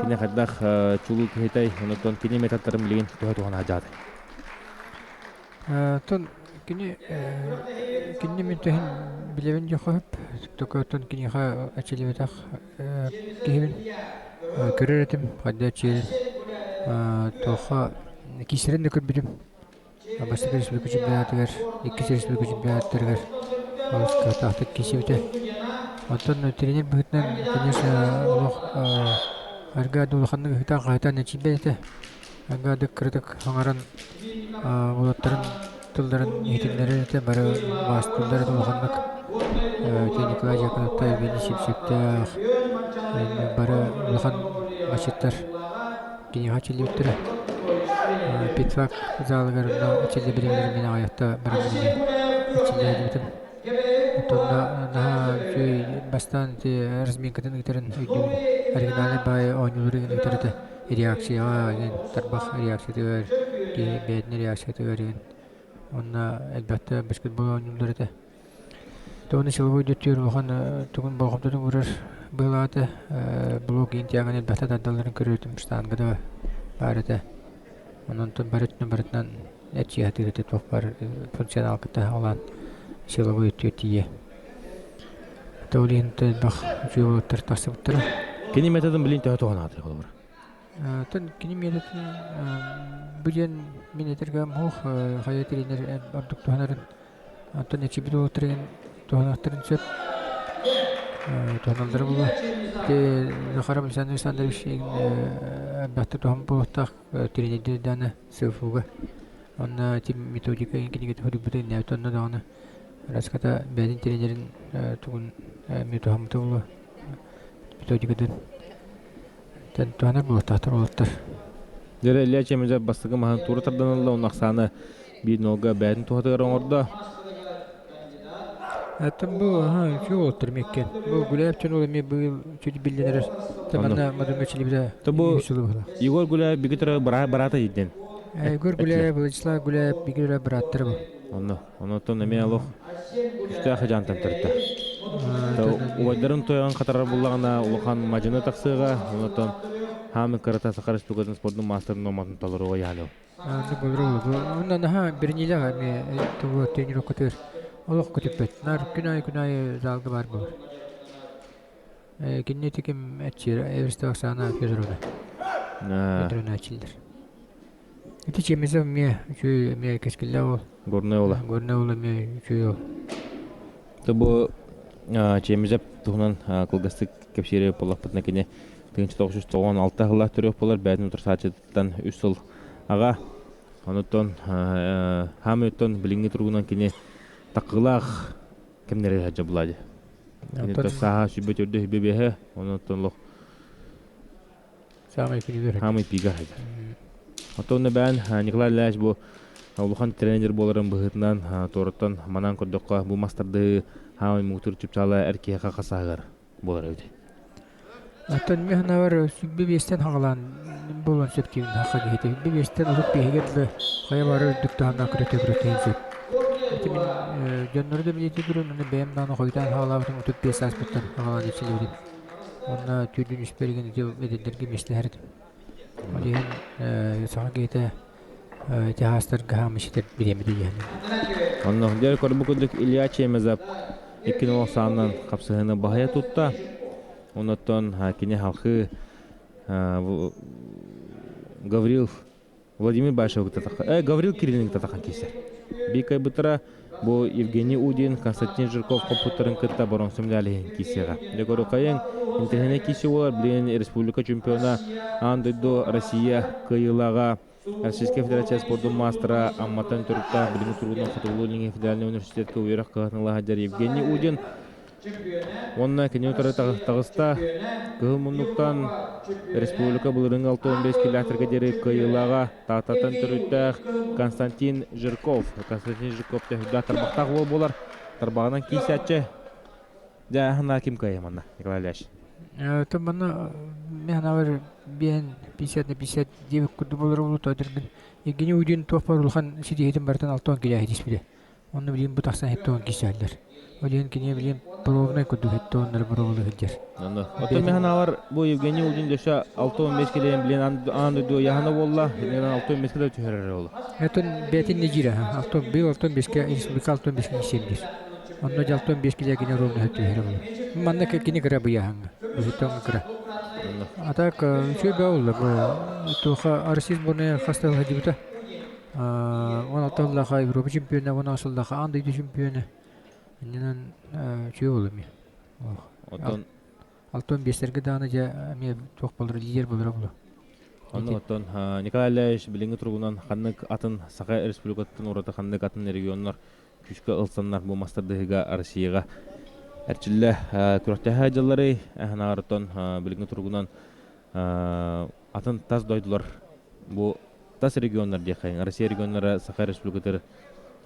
[SPEAKER 1] Кини хайдах чулуу киһитэй, онтон кини методтарын билигин туһа туһана сылдьаҕыт?
[SPEAKER 4] Оттон кини кинини мин төһөн билэбин диэххэ сөп. Только оттон киниэхэ эчилибэтэх киһибин көрөр этим, хайда эчиэл туохха киирсэрин да көрбүтүм. Бастакы республика чемпионатыгар, иккис республика чемпионаттарыгар олус кыахтаахтык киирсибитэ. Оттон тренер быһыытынан, конечно, олох арга улаханнык ыһытан-хаһытан эчийбэт этэ. Арга кыратык хаҥаран уолаттарын тылларын иһитиннэрэр этэ, бары маастыллар этэ улаханнык. Николай Дьяконовтай, Евгений Сивцевтээх, бары улахан масчыттар киниэхэ эчиллибиттэрэ. Петфак залыгар онно эчиллэ билимнэрин мин аҕыйахта баран билигин эчиллээбитим. Онтон наһаа үчүгэй бастаан ити разминкатын ыытарын өйдүүбүн. Оригинальнай баайы оонньуулары ыытар этэ. Реакцияҕа игин тарбах реакциятыгар, киһи бэйэтин реакциятыгар игин. Уонна элбэхтэ баскетбол оонньууллар этэ. Тоҕо силовой өттүгэр улахан тугун болҕомтотун уурар быһыылаах этэ. Блок иин-тиаҕын элбэхтэ тардалларын көрүөтүм штанга да баар этэ. Онон бары өттүнэн барытынан эрчийэ сатыыр этэ туох баар функционал кытта аҕалаан силовой өттүгэр тиийэ. Ол иһин элбэх үчүгэй уолаттар тахсыбыттара.
[SPEAKER 1] Кини методын билин төһө туһанаатый холобура?
[SPEAKER 4] Оттон кини методын бу диэн мин этэргэ муох хайа тренер ордук туһанарын Оттон эчибит уолаттарын туһаныахтарын сөп. Туһаналлара буолуо. Ити Захаров Александр Александрович элбэхтик туһан буолуохтаах тренердиир даҕаны СФУ-га. Онно ити методика кинигэтин суруйбута иннээбит онно даҕаны раската бэйэтин тренерин тугун эмиэ туһаммыта буолуо методикатын. Туһанар буолуохтаахтар уолаттар.
[SPEAKER 1] Дьэ, Илья Чемезов бастакы маһын туора тардан ылла, уонна ахсааны биир нолга бэйэтин туһатыгар оҥордо.
[SPEAKER 4] Оттон бу үчүгэй уолаттар миккен. Бу Гуляев дьон ол эмиэ быйыл чуть биллэн эрэр. Манна Мадунга Чилибида
[SPEAKER 1] То бу Егор Гуляев бигитер бараата диден.
[SPEAKER 4] Егор Гуляев, Владислав Гуляев бигитер бырааттара бу.
[SPEAKER 1] Онно, онотон эмиэ олох Үстээх дьаантан төрүттэ. Убайдарын тойон хатарар буллаҕына улахан мадьыны тахсыаҕа, онтон хаамы кырата Саха Республикатын спордун маастарын нуорматын толоруоҕа яһалыо.
[SPEAKER 4] Онно наһаа биринилэх эмиэ тугу тренировкатыгар олох көтүппэт. Наар күн аайы күн аайы залга баар буолар. Кинини тиким этчиэр Эверстова Оксана Федоровна. Федоровна этчилдер. Ити Чемезов эмиэ үчүгэй эмиэ кэскиллээх уол.
[SPEAKER 1] Горнай уола.
[SPEAKER 4] Горнай уола эмиэ үчүгэй уол.
[SPEAKER 1] То бу Чемезов туһунан кылгастык кэпсиири буоллахпытына кини 1996 сыллаах төрүөх буолар бэйэтин утарсааччытыттан үс сыл аҕа. Онуттан хаамыттан билиҥҥи туругунан кини таккылаах кэмнэри сылдьа булаады. Кини сааһа 24 25 онуттан лох
[SPEAKER 4] Саамай күнүгэр.
[SPEAKER 1] Хаамый пига сылдьар. Оттон бээн Николай Ильич бу улахан тренер буоларын быһыытынан туораттан манан көрдөххө бу мастардыы хаамай муҥутуур чыпчаала эр киһиэхэ хасааһыгар буолар эбит.
[SPEAKER 4] Оттон мин санаабар сүбэ биэстэн хаҕалаан буолуон сөп диибин саха киһитэ. Сүбэ биэстэн урут биэһигэр дылы хайа баҕарар үрдүк таһымнаах күрэхтэ күрэхтэһиэн сөп. Ити мин дьоннору да билиэтии көрөн уонна бэйэм даҕаны хойутаан хаалаабытым 35 сааспыттан хаҕалаан иччилэбитим. Уонна түүнүн испэр игин ити эдэрдэргэ миэстэлэһэр этим. Ол иһин саха киһитэ ити хаастарга хаамыш итэр бириэмэтэ диэһэн.
[SPEAKER 1] Онно дьэ көрбүт курдук Илья Чемезов икки нолох саанан хапсыһыны баһыйа тутта. Оннуттан кини халхыы Гаврил Владимир Башев Гаврил Кириллин кытта киирсэр. Биир кыайбыттара бу Евгений Удин, Константин Жирков хоппуттарын кытта боронсу медалиһин киирсиэҕэ. Дьэ көрүкайын интэриэһинэй киирсии буолар. Билигин республика чемпиона, аан дойду Россия кыайыылааҕа, Российскай Федерация спордун маастара Амматтан төрүттээх билиҥҥи туругунан Хотугулуу-Илиҥҥи федеральнай университетка үөрэх кыһатын ыла сылдьар Евгений Удин Уонна кини утары таҕыста. Кыһыл муннуктан республика былырыыҥҥы 65 километрга диэри кыайыылааҕа Тааттаттан төрүттээх Константин Жирков. Константин Жирков төһүрдээх тарбахтаах уол буолар. Тарбаҕынан киирсээччи. Дьэ, ханна ким кыайа манна, Николай Ильич?
[SPEAKER 4] То манна мен ханабар биэн 50 на 50 диэбит курдук болор улуу тоодырбын. Евгений Удин туох бар улахан ситиһиитин барытын 60 килэ иһитиспитэ. Онно билигин бу тахсан хеттон кисээллэр. Ол иһин кини билигин пробнай курдук хеттоннары боруобалыы сылдьар.
[SPEAKER 1] Онно. Оттон мен ханаалар бу Евгений Удин дөссө 6-15 килейин билин аан дойду яһана буолла. Иннинэн 6-15 киле түһэрэр ол.
[SPEAKER 4] Этон бээтин нежира. Алтон бил алтон беске республика алтон беске кисемдир. Онно жалтон бес киле кини ровно түһэрэ буолла. Манна кини кыра быйаһаҥҥа. Быһыттан кыра. А так үчүгэй буолла бу туоха Россия сборная хаста сылдьыбыта. 16 сыллаах Европа чемпиона, 16 сыллаах аан дойду чемпиона. Иннинэн үчүгэй буолла эмиэ.
[SPEAKER 1] Оттон
[SPEAKER 4] Алтон биэстэргэ даҕаны дьэ эмиэ туох буолар лидер буолара буолуо.
[SPEAKER 1] Онно оттон Николай Ильич билиҥҥи туругунан ханнык атын Саха Республикатын ураты ханнык атын регионнар күүскэ ылсаннар бу мастардыһыга Россияҕа эрчиллэ күрэхтэһэ дьыллары аһынааҕыттан билиҥҥи туругунан атын тас дойдулар бу тас регионнар диэххэ Россия регионнара Саха Республикатыгар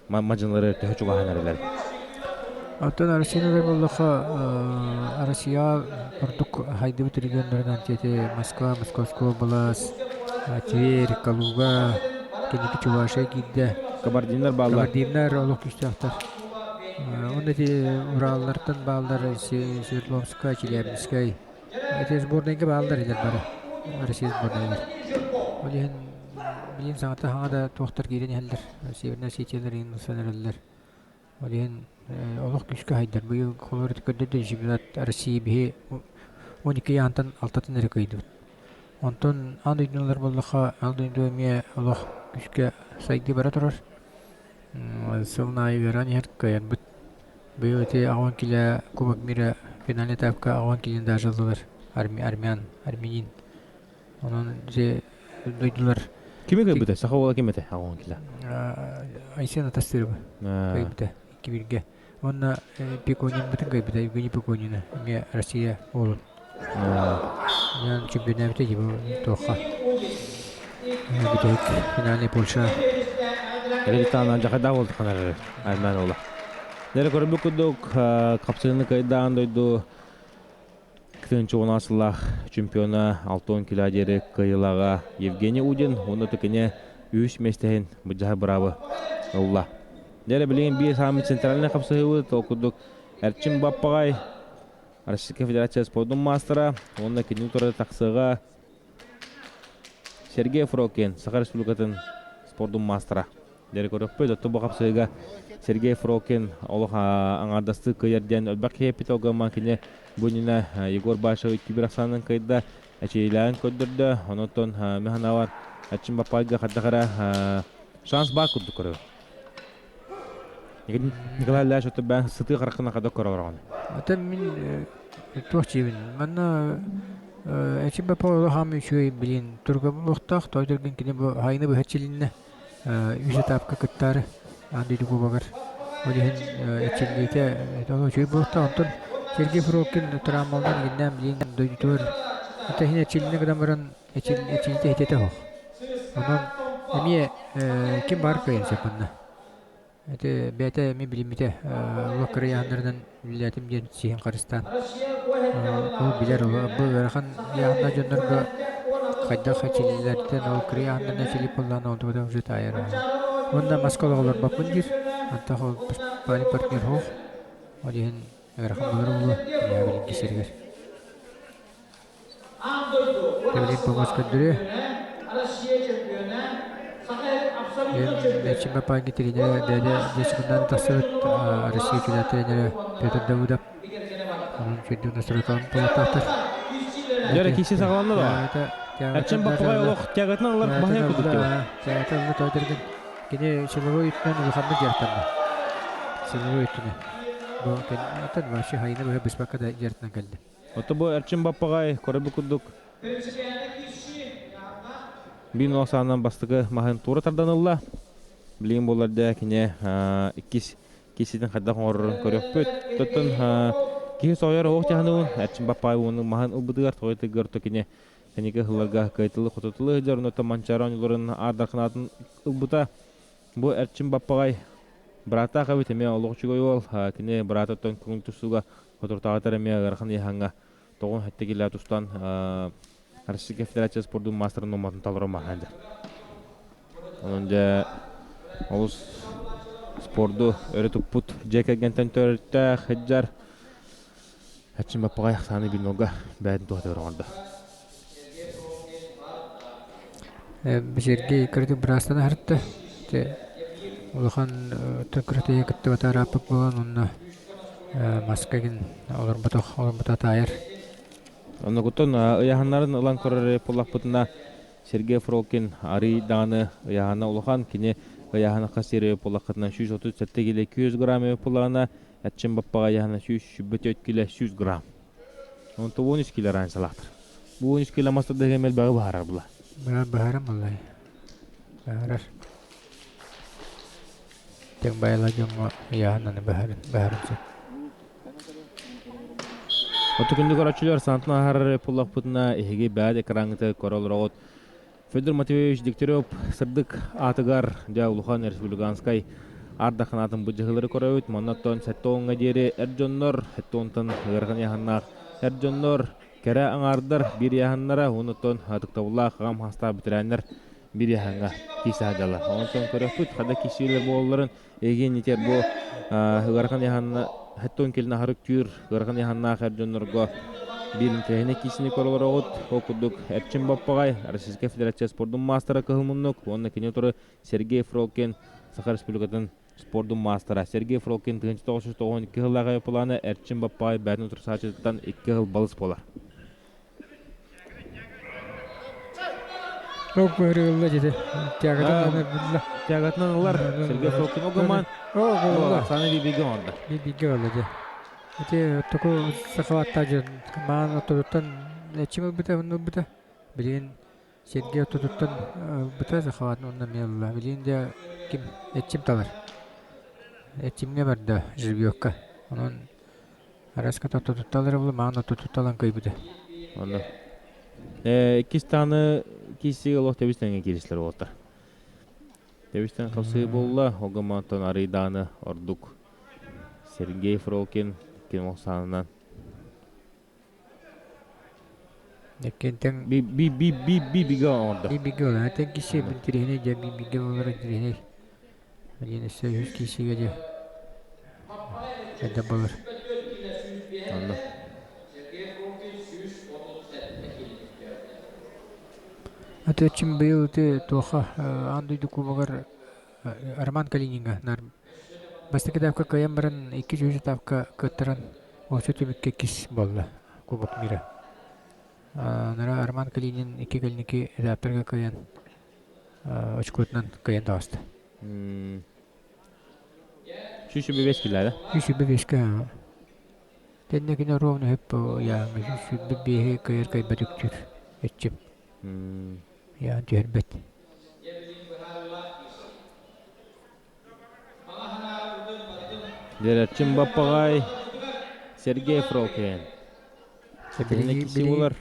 [SPEAKER 1] мадьыналары төһө чугаһаан эрэлэр?
[SPEAKER 4] Оттон Россияны буоллахха Россия ордук хайдыбыт регионнарынан диэти Москва, Московская область, Тверь, Калуга, кэнники Чувашия киирдэ.
[SPEAKER 1] Кабардиннар бааллар.
[SPEAKER 4] Кабардиннар олох күүстээхтэр. Уонна ити Ураллартан бааллар Свердловскай, Челябинскай. Ити сборнайга бааллар илэр бары. Россия сборнайыгар. Ол иһин билигин саҥата хаҥа да туохтар киирэн иһэллэр. Северная Осетиялар иһин ылсан эрэллэр. Ол иһин олох күүскэ хайдар. Быйыл холобур көрдөрдө чемпионат России биһи 12 ыйаантан алтатын эрэ кыайдыбыт. Онтон аан дойдунулар буоллахха, аан дойду эмиэ олох күүскэ сайдыы бара турар. Сылын аайы үөрэн иһэр кыайарбыт. Быйыл ити аҕан килэ Кубок мира финальный этапка аҕан килини даже ыллылар. Армян, армянин. Онон дьэ дойдулар
[SPEAKER 1] Кими кыайбыта? Саха уола ким этэ аҕан килэ?
[SPEAKER 4] Айсен Атастырова кыайбыта икки бииргэ. Уонна Пеконинбытын кыайбыта Евгений Пеконина эмиэ Россия уолун. Онон чемпионабыта типа туохха бүтэһик финальный Польша.
[SPEAKER 1] Эритаанан жахайдаах буолтаххына эрэ аймаан уола. Нэрэ көрбүт курдук хапсыгыны кыайдаан дойду Кытынчы сыллаах чемпиона Алтон кило диэри кыайыылааҕа Евгений Удин уонна тыкыне үс миэстэһин быдьаһа быраабы ылла. Дьэ билигин биир саамай центральнай хапсыһыыбыт ол курдук Эрчим Баппаҕай Российскай Федерация спордун маастара уонна кини утары тахсыаҕа Сергей Фрокин Саха Республикатын спордун маастара. Дьэ көрөхпүт, оттон бу хапсыһыыга Сергей Фрокин олох аҥаардастыы кыайар диэн элбэх киһи эппит ол кини бу иннинэ Егор Башев икки биир ахсаанынан кыайда, эчэйиилээҕин көрдөрдө. Онон мин санаабар Эрчим Баппайга хайдах эрэ шанс баар курдук көрөбүн. Николай Ильич оттон бэйэҥ сытыы хараххынан хайдах көрө олороҕун?
[SPEAKER 4] Атын мин туох диибин манна Эрчим Баппай олох аам үчүгэй билин турга буолуохтаах, тоойдоргун кини бу хайыны быһа чилиннэ. Үс этапка кыттаары аан дойду кубогар. Ол иһин эрчиллиитэ ол үчүгэй буолта. Онтон Сергей Фролкин травмалынан игиннээн билигин дойдутугар ата иһин эрчиллинэ гынан баран эрчиллиитэ хитэтэ суох. Онон эмиэ ким баар кыайан сөп манна. Ити бэйэтэ эмиэ билиммитэ олох кыра ыйааһыннарынан үлэлээтим диэн сиһин харыстаан ол билэр бу ыарахан ыйааһыннаах дьоннорго хайдах эчиллэртэн ол кыра ыйааһыннарынан эчилип буоллаҕына онтубата уже таайар уонна маска олох олорбоппун диир антах ол парень партнер суох ол иһин ыарахан буолар буолуо билиҥҥи сиригэр Билигин помощь көрдөрүө. Эрчимэ Панги тренерэ бэйэтэ десикуннан тахсыбыт Россия кэлэр тренерэ Петр Давыдов. Онон сүрдүк настройкаларын толуктаахтар.
[SPEAKER 1] Дьэ, киси саҕаланна да? Эрчим Баппаҕай олох тягатынан ылар баһыйа курдук диэбит.
[SPEAKER 4] Тягата ылла тойдыргын. Кини силовой өттүнэн улаханнык дьарыктанна. Силовой өттүнэн. Бу атын вообще хайыны быһа быспакка да дьарыктанан кэллэ.
[SPEAKER 1] Ото бу Эрчим Баппаҕай көрөбү курдук биир нуосаанан бастакы маһын туора тардан ылла. Билигин буолар дэ кини иккис киситин хайдах оҥорорун көрүөхпүт. Тоттон киһи соһуйар оһох дьаһаныбын Эрчим Баппаай уонун маһын ылбытыгар тоҕой то кини кэнники ыһылларга кыайтылы хотутулу сылдьар онно Манчаары оонньууларын аардарханаатын ылбыта. Бу Эрчим Баппаҕай бырааттаах эбит эмиэ олох үчүгэй уол. Кини быраатыттан көҥүл тустууга Соторутааҕыта эмиэ ыарахан ыйааһыҥҥа тоҕун сэттэ килэ тустан Российскай Федерация спордун маастарын нуорматын толорон баһаан дьэ. Онон дьэ олус Спорду өрө туппут дьиэ кэргэнтэн төрүттээх сылдьар Эрчим Баппаҕай ахсааны бинога бэйэтин туһатыгар оҥордо.
[SPEAKER 4] Сергей кырдьык быраастан аһарта. Улахан кыратыйа кыттыбата арааппыт буолан онно маска гин олорботох олорбото таайар.
[SPEAKER 1] Оннугуттан ыйааһыннарын ылан көрөр буоллахпытына Сергей Фролкин арый даҕаны ыйааһына улахан, кини ыйааһына хас сири буоллаххытына 137 кило 200 грамм буоллаҕына, Эрчим Баппаҕа ыйааһына 124 кило 100 грамм. Онто 13 кило разницалаахтар. Бу 13 кило мас тардыһыга элбэҕи быһаарар була.
[SPEAKER 4] Быһаарар буоллай. Быһаарар. Тэҥ байла дьоҥҥо ыйааһынаны быһарын сөп.
[SPEAKER 1] Оту күндү көрөөччүлэр саҥатын аһарар буоллахпытына эһиги бэйэ экраҥҥытыгар көрө олороҕут. Федор Матвеевич Дегтярев сырдык аатыгар дьэ улахан республиканскай ардахын атын быдьаһылары көрөбүт. Манна оттон сэттэ уоҥҥа диэри эр дьоннор, сэттэ уонтан ыарахан ыйааһыннаах эр дьоннор, кэрэ аҥаардар биир ыйааһыннара, уонна оттон ытыктабыллаах аҕам саастаах бэтэрээннэр биир ыйааһыҥҥа киирсэ сылдьаллар. Онтон көрөхпүт, ханна киирсиилэр буолалларын Евгений бу ыарахан ыйааһынна хэттон килин аһарык түүр ыарахан ыйааһыннаах эр дьоннорго биир интэриэһинэй киисини көрө Ол курдук Эрчим Баппаҕай, Российскай Федерация спордун маастара Кыһыл Муннук уонна кини утары Сергей Фролкин, Саха Республикатын спордун маастара. Сергей Фролкин 1992 сыллааҕы плана Эрчим Баппаҕай бэйэтин утарсааччытыттан икки сыл балыс буолар.
[SPEAKER 4] Ок быһырыылла дьиде. Тягатынан ылла.
[SPEAKER 1] Тягатынан ылар. Сергей Фролкин огыман. Оксана бибиге оҥордо.
[SPEAKER 4] Бибиге олла дьэ. Ити току сахалаатта дьон маан оттотуттан эчим ылбыта онну ылбыта. Билигин Сергей оттотуттан ылбыта сахалаатын онно эмиэ ылла. Билигин дьэ ким эчим талар. Эчимҥэ барда жеребьевка. Онон Араска тоттотутталар була маан оттотутталан кыйбыта.
[SPEAKER 1] Онно. Иккис тааны киирсиигэ олох тэбис тэҥҥэ кииристилэр уолаттар. Тэбистэн хапсыы буолла, Огомантон арыйдааны ордук Сергей Фролкин икки саанынан
[SPEAKER 4] Эккентэн
[SPEAKER 1] би би би би би бигэ оҥордо.
[SPEAKER 4] Би бигэ оҥордо. Тэн киси интириэһинэй дьэ би бигэ олорор интириэһинэй. Диэн өссө үһүс киисигэ дьэ эрдэ болор.
[SPEAKER 1] Онно.
[SPEAKER 4] Аты быйыл ити туоха аан дойду кубогар Роман Калининга нар бастакы этапка кыайан баран икки үһүс этапка кыаттаран осы түмүккэ иккис буолла Кубок мира. Нара Роман Калинин икки кэлиники этаптарга кыайан очкотунан кыайан таҕыста.
[SPEAKER 1] Сүүс бес килэ
[SPEAKER 4] Сүүс беске. Тэннэ кини ровно хөп яаҥа сүүс биэһи кыайар кыайбат үктүүр өччүм. Яан түһэрбэт.
[SPEAKER 1] Дерерчим Баппаҕай Сергей Фролкин. Билигин киси булар.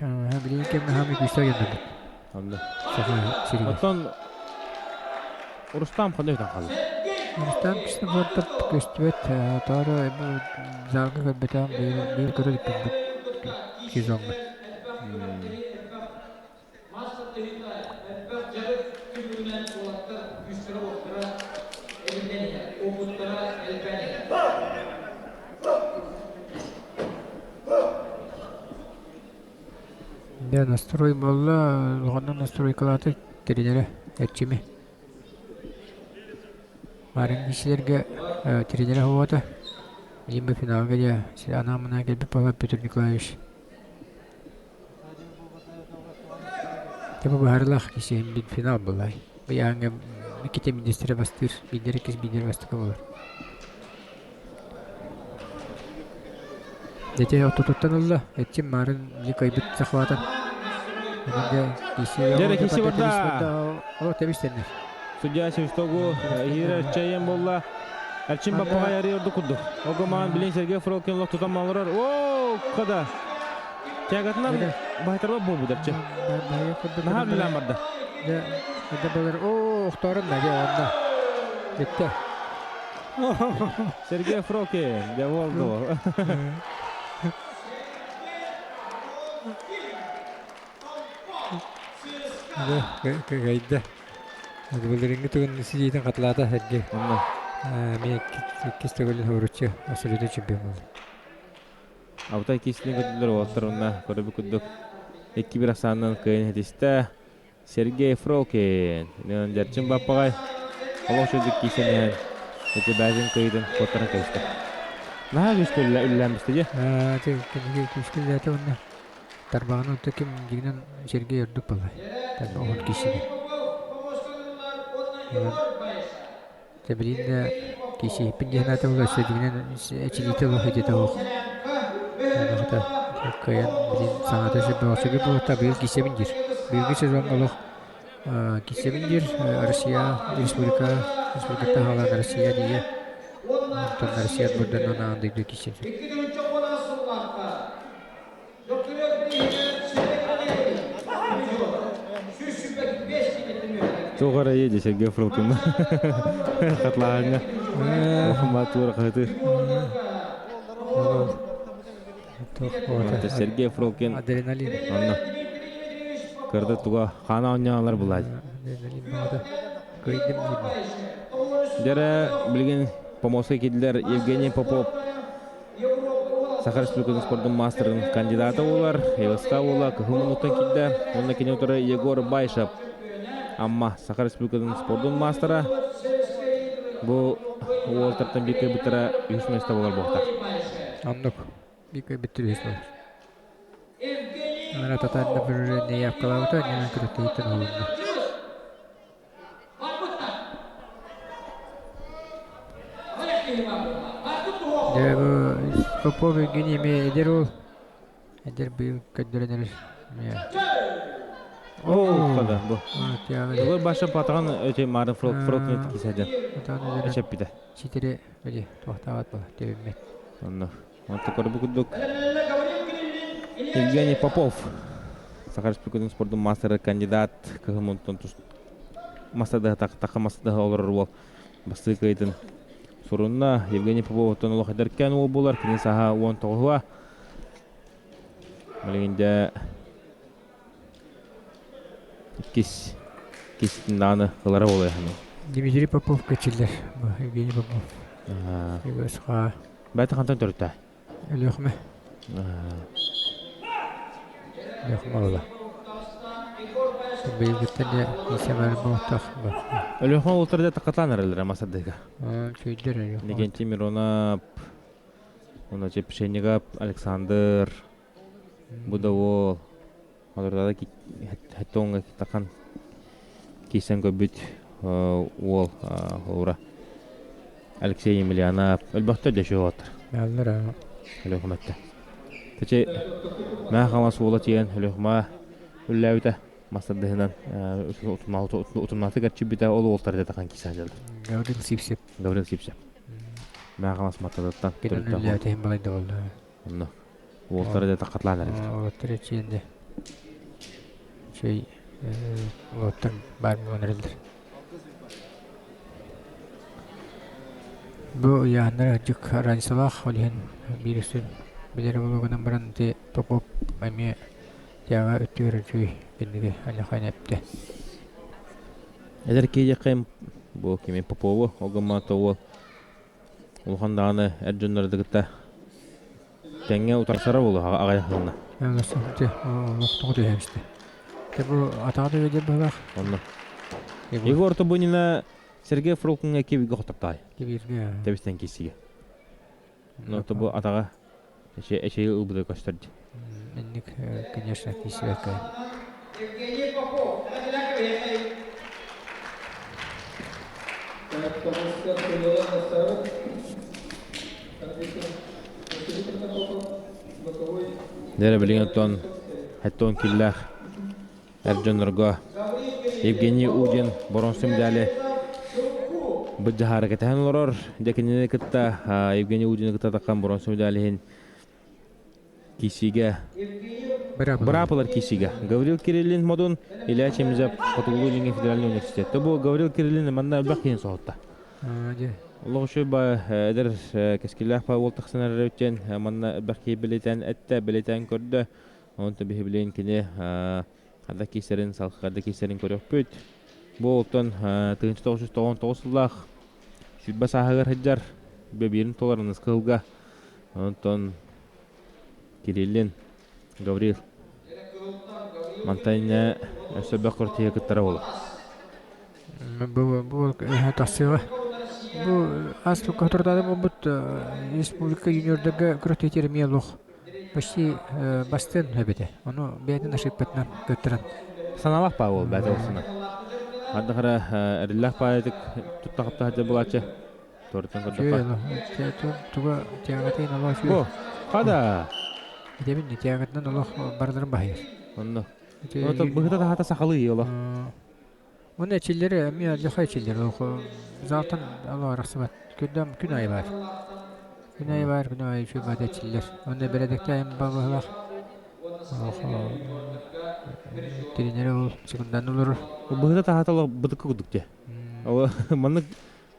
[SPEAKER 4] Билигин кэмҥэ хаамыы күүстээх дьоннорбут.
[SPEAKER 1] Онно. Оттон Рустам ханна өтөн хаалла?
[SPEAKER 4] Рустам Ксенофонтов көстүбэт. Тоҕо залга көрбөтөҕүм быйыл көрө иликпин сезоҥҥа.
[SPEAKER 3] Мас тардыһыыта элбэх дьарык түмүгүнэн уолаттар күүстэрэ-уохтара эбиллэн иһэр, уопуттара элбээн иһэр.
[SPEAKER 4] Дьэ, настрой буолла, улаханнык настройкалаата тренерэ Эрчими. Марын киһилэргэ тренерэ уһуота. Билигин финалга дьэ анаан-манаан кэлбит буолар Петр Николаевич. Дьэ бу быһаарыылаах киһи финал буолла. Ыйааҥҥа иккитэ министрэ бастыыр, биирдэрэ иккис, биирдэрэ бастакы буолар. Дьэ ортотуттан ылла, Эрчим маарын били кыайбыт захватан.
[SPEAKER 1] Дьэ, киси барда.
[SPEAKER 4] Олох тэбис тэннэр.
[SPEAKER 1] Судья свистогу иһиирэ чайын буолла. Эрчим Баппаҕай арый ордук курдук. Огомаан билин Сергей Фролкин лох тутан малырар. Оо, када. Тягатынан баһытарба буолбут Эрчим. Наһаа үлэлээн барда.
[SPEAKER 4] Дьэ, это болар. Оо, охторун да, дьэ, онно. Бүттэ.
[SPEAKER 1] Сергей Фролкин, дьэ буолду.
[SPEAKER 4] Дьэ, кыайда. Былырыҥҥы тугун сидиитин хатылаата Сергей.
[SPEAKER 1] Онно.
[SPEAKER 4] Эмиэ иккис төгүлүн уһууруччу абсолютно чемпион буолла.
[SPEAKER 1] Алтай киисини көрдүлэр уолаттар уонна көрөбүт курдук 2-1 ахсаанынан кыайан этистэ. Сергей Фролкин, Дьарчын Баппаҕай олох үчүгэй киисэн иһэн ити бэйэтин кыайыытын куоттаран кэбистэ. Наһаа күүскэ үллээн бистэ дии.
[SPEAKER 4] Кинигэ күүскэ үллээтэ уонна тарбаҕын онто ким дьиҥинэн Сергей ордук буолла. Тарбаҕын уһун киисигэ. Тэбилиин да киисиһиппин диэн аата буолла өссө дьиҥинэн эчилиитэ олох идэтэ суох. Онуоха кыайан билин саҥата сүрбэҕэ буолта быйыл киисэбин диир. Быйылгы сезоҥҥа олох киисэбин диир Россия республика республикаттан хаалан Россия дии онтон Россия отбордарын анаан дойду киисэбин.
[SPEAKER 1] Туох эрэ ийэ Сергей Фролкин хатлааҥҥа Матура хаһытыыр. Сергей Фролкин
[SPEAKER 4] Адреналин.
[SPEAKER 1] Онно кырды туга хаана оонньоолор булаат.
[SPEAKER 4] Адреналин баҕата кыайдым диир.
[SPEAKER 1] Дьэрэ билигин помостка киирдилэр Евгений Попов Саха Республикатын спордун маастарын кандидата буолар, ЕСК буола кыһыл муннуктан киирдэ. Уонна кини утары Егор Байшев Амма Саха Республикатын спордун маастара. Бу уолтартан биир кыайбыттара үһүс миэстэ буолар буолта.
[SPEAKER 4] Оннук. Биир кыайбыттар үһүс буолар. Ана татарна бір не япкалабыта, не күрөттөйүттэн олунна. Дьэ бу Попов Евгений эмиэ эдэр уол. Эдэр быйыл көрдөрөн эрэр. Эмиэ.
[SPEAKER 1] Оо, хада бу. Егор Баша патаган өте марын фрок фрок кисәден. Эчеппите.
[SPEAKER 4] Ситере били туохтаабат була тэбиммет.
[SPEAKER 1] Онно. Онто көрбү курдук Евгений Попов Саха Республикатын спордун маастара кандидат кыһымунтан тус мастадаһы тахха мастадаһы олорор уол бастыы кыайтын сурунна. Евгений Попов оттон олох эдэркээн уол буолар. Кини саха 19-уа. Билигин иккис иккис даҕаны ылара буолуо.
[SPEAKER 4] Дмитрий Попов кэчиллэр. Евгений Попов. Егор
[SPEAKER 1] Бэйэтэ хантан төрүттээ?
[SPEAKER 4] Өлүөхүмэ. Өлүөхүмэ ола. Быйылгыттан дьэ исэмэр буолтах.
[SPEAKER 1] Өлүөхүмэ уолтар таккатаан эрэллэр масардыга.
[SPEAKER 4] Чүйдэр Өлүөхүмэ.
[SPEAKER 1] Никентий Миронов, уонна Чепшенников Александр, Будовол, олордода хеттоҥҥа тахан киирсэн көрбүт уол ура Алексей Емельянов өлбөхтөр дьэ шоуаттар.
[SPEAKER 4] Бааллар.
[SPEAKER 1] Өлүөхүмэттэ. Тэчи маа хаҥас уола тиийэн Өлүөхүмэ үллээбитэ мастардыһынан утумнаатык эрчийбитэ ол уолтар дэ тахан киирсэн дьаллар.
[SPEAKER 4] Гаврил Сивцев.
[SPEAKER 1] Гаврил Сивцев. Маа хаҥас маттадыттан
[SPEAKER 4] Кенен үллээбитэ балайда болла.
[SPEAKER 1] Онно уолтара да такатлаан эрэллэр.
[SPEAKER 4] Уолаттар эчиэнде чэй уолаттар баар буолан эрэллэр. Бу ыйааһыннар ырдьык разницалаах, ол иһин биир өссө билэр буолугунан баран ити Попов эмиэ тяга өттүгэр үчүгэй киниги аллахайн эптэ.
[SPEAKER 1] Эдэр киһиэхэ бу кими Попову огыммаата уол улахан даҕаны эр дьоннору кытта тэҥҥэ утарсара буолуо аҕай аһылынна.
[SPEAKER 4] Олохтоҕу түһээбистэ. Бу атаҕа төбө быһылаах.
[SPEAKER 1] Онно. Егор Тобунина Сергей Фролкинга кибигэ хотоптаай.
[SPEAKER 4] Кибирге.
[SPEAKER 1] Тэбистен киссиге. Но тобу атаҕа эчей ылбыта көстөрдү.
[SPEAKER 4] Инник, конечно, киссибэккэ.
[SPEAKER 3] Евгений Попов.
[SPEAKER 1] Дэрэ билигин оттон хэттон киллээх эр дьоннорго Евгений Удин боронсу медали быдьаһаары кэтэһэн олорор. Дьэ кинини кытта Евгений Удины кытта таххан боронсу медали иһин киисиигэ быраапылар киисиигэ Гаврил Кириллин Модун Илья Чемизов Хотугулуу-Илиҥҥи федеральнай университет. Бу Гаврил Кириллин манна элбэх киһини соһутта. Олох үчүгэй ба эдэр кэскиллээх ба уол тахсан эрэр үтен манна элбэх киһи билитэн эттэ, билитэн көрдө. Онтон биһи билин кини ханна киисэрин, салхада киисэрин көрүөхпүт. Бу оттон 1999 сыллаах. Сүрбэ сааһыгар сылдьар, бэбиэрин толорон ыскылга. Онтон Кириллин, Гаврил мантан иннэ өссө бөх кыртыйа кыттара буолар.
[SPEAKER 4] Бу бу тахсыаҕа. Бу ас турдаады буолбут республика юниордарга күрэхтэһиитигэр эмиэ олох почти бастыан эбитэ. Ону бэйэтин ошибкатынан кыттаран.
[SPEAKER 1] Санаалаах баа буол бэйэтэ олсуна. Ардахара эриллээх баайытык тутта хапта сылдьар булааччы. Торутан көрдөххө.
[SPEAKER 4] Туга тягатын олох
[SPEAKER 1] Бу, хада.
[SPEAKER 4] Идэбин тягатынан олох барыларын баһыйар.
[SPEAKER 1] Онно. Ото быһыта таһата сахалыы олох.
[SPEAKER 4] Уонна эчиллэр эмиэ алдьархай эчиллэр олох залтан олох арахсыбат. Күндэм күн аайы баар. Күн аайы баар, күн аайы үчүгэй баҕайы эчиллэр. Уонна бэрэдэктээн баҕалаах олох тренерэ ол секундан олорор.
[SPEAKER 1] Быһыта таһата олох бытыкка курдук дии. Ол маннык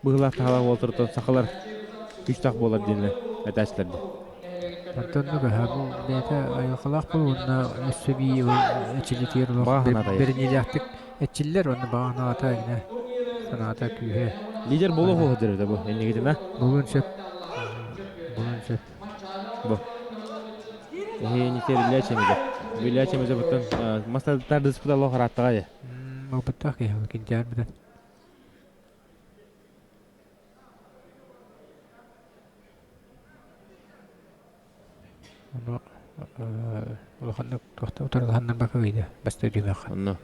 [SPEAKER 1] быһыылаах таһалаах уолтартан сахалар күүстээх буолар диэннэр этээччилэр дии.
[SPEAKER 4] Онтон бу бэйэтэ айылҕалаах буолуу уонна өссө бии эчилитигэр олох бэриниилээхтик эчиллэр уонна баҕа санаата гинэ санаата күүһэ.
[SPEAKER 1] Лидер буолуох буолуо дэр бу иннигитинэ.
[SPEAKER 4] Булун сөп. Булун сөп.
[SPEAKER 1] Бу. Эһиэнитер билээчэмиде. Билээчэмиде буттан мас тардыспыта олох арааттаҕа дии.
[SPEAKER 4] Опыттаах киһи кинтиар битэн. Ону улаханнык туохта утарылаһаннарбакка ыйда бастыы түһүмэххэ.
[SPEAKER 1] Онно.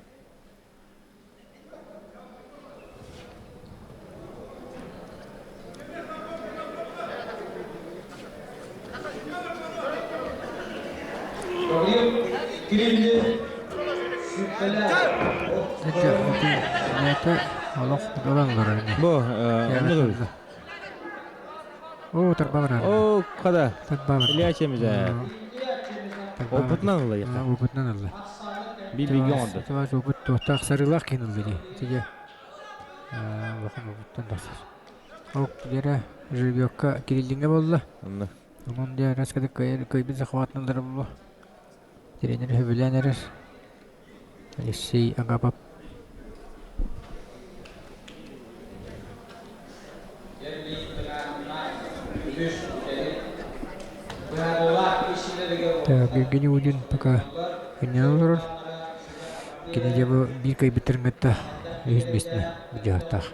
[SPEAKER 4] Олох ылан олорор ини.
[SPEAKER 1] Бу оннук
[SPEAKER 4] Оо, тарба барар.
[SPEAKER 1] Оо, хада.
[SPEAKER 4] Тарба барар.
[SPEAKER 1] Илья Чемизэ. Опытынан ылла яха.
[SPEAKER 4] Опытынан ылла.
[SPEAKER 1] Би биги оҥорду.
[SPEAKER 4] Тываш опыт туохтаах сарыылаах киһин ылла дии. Итиге улахан опыттан тахсар. Ок, дьэрэ жеребьевка Кириллиҥҥэ буолла.
[SPEAKER 1] Онно.
[SPEAKER 4] Онон дьэ раскады кыайбыт захватналара буолла. Тренер сөбүлээн эрэр. Алексей Агапов. Так, Евгений Удин пока кынньана олорор. Кини дьэ бу биир кыайбыттарын кытта үһүс миэстэни былдьаһыахтаах.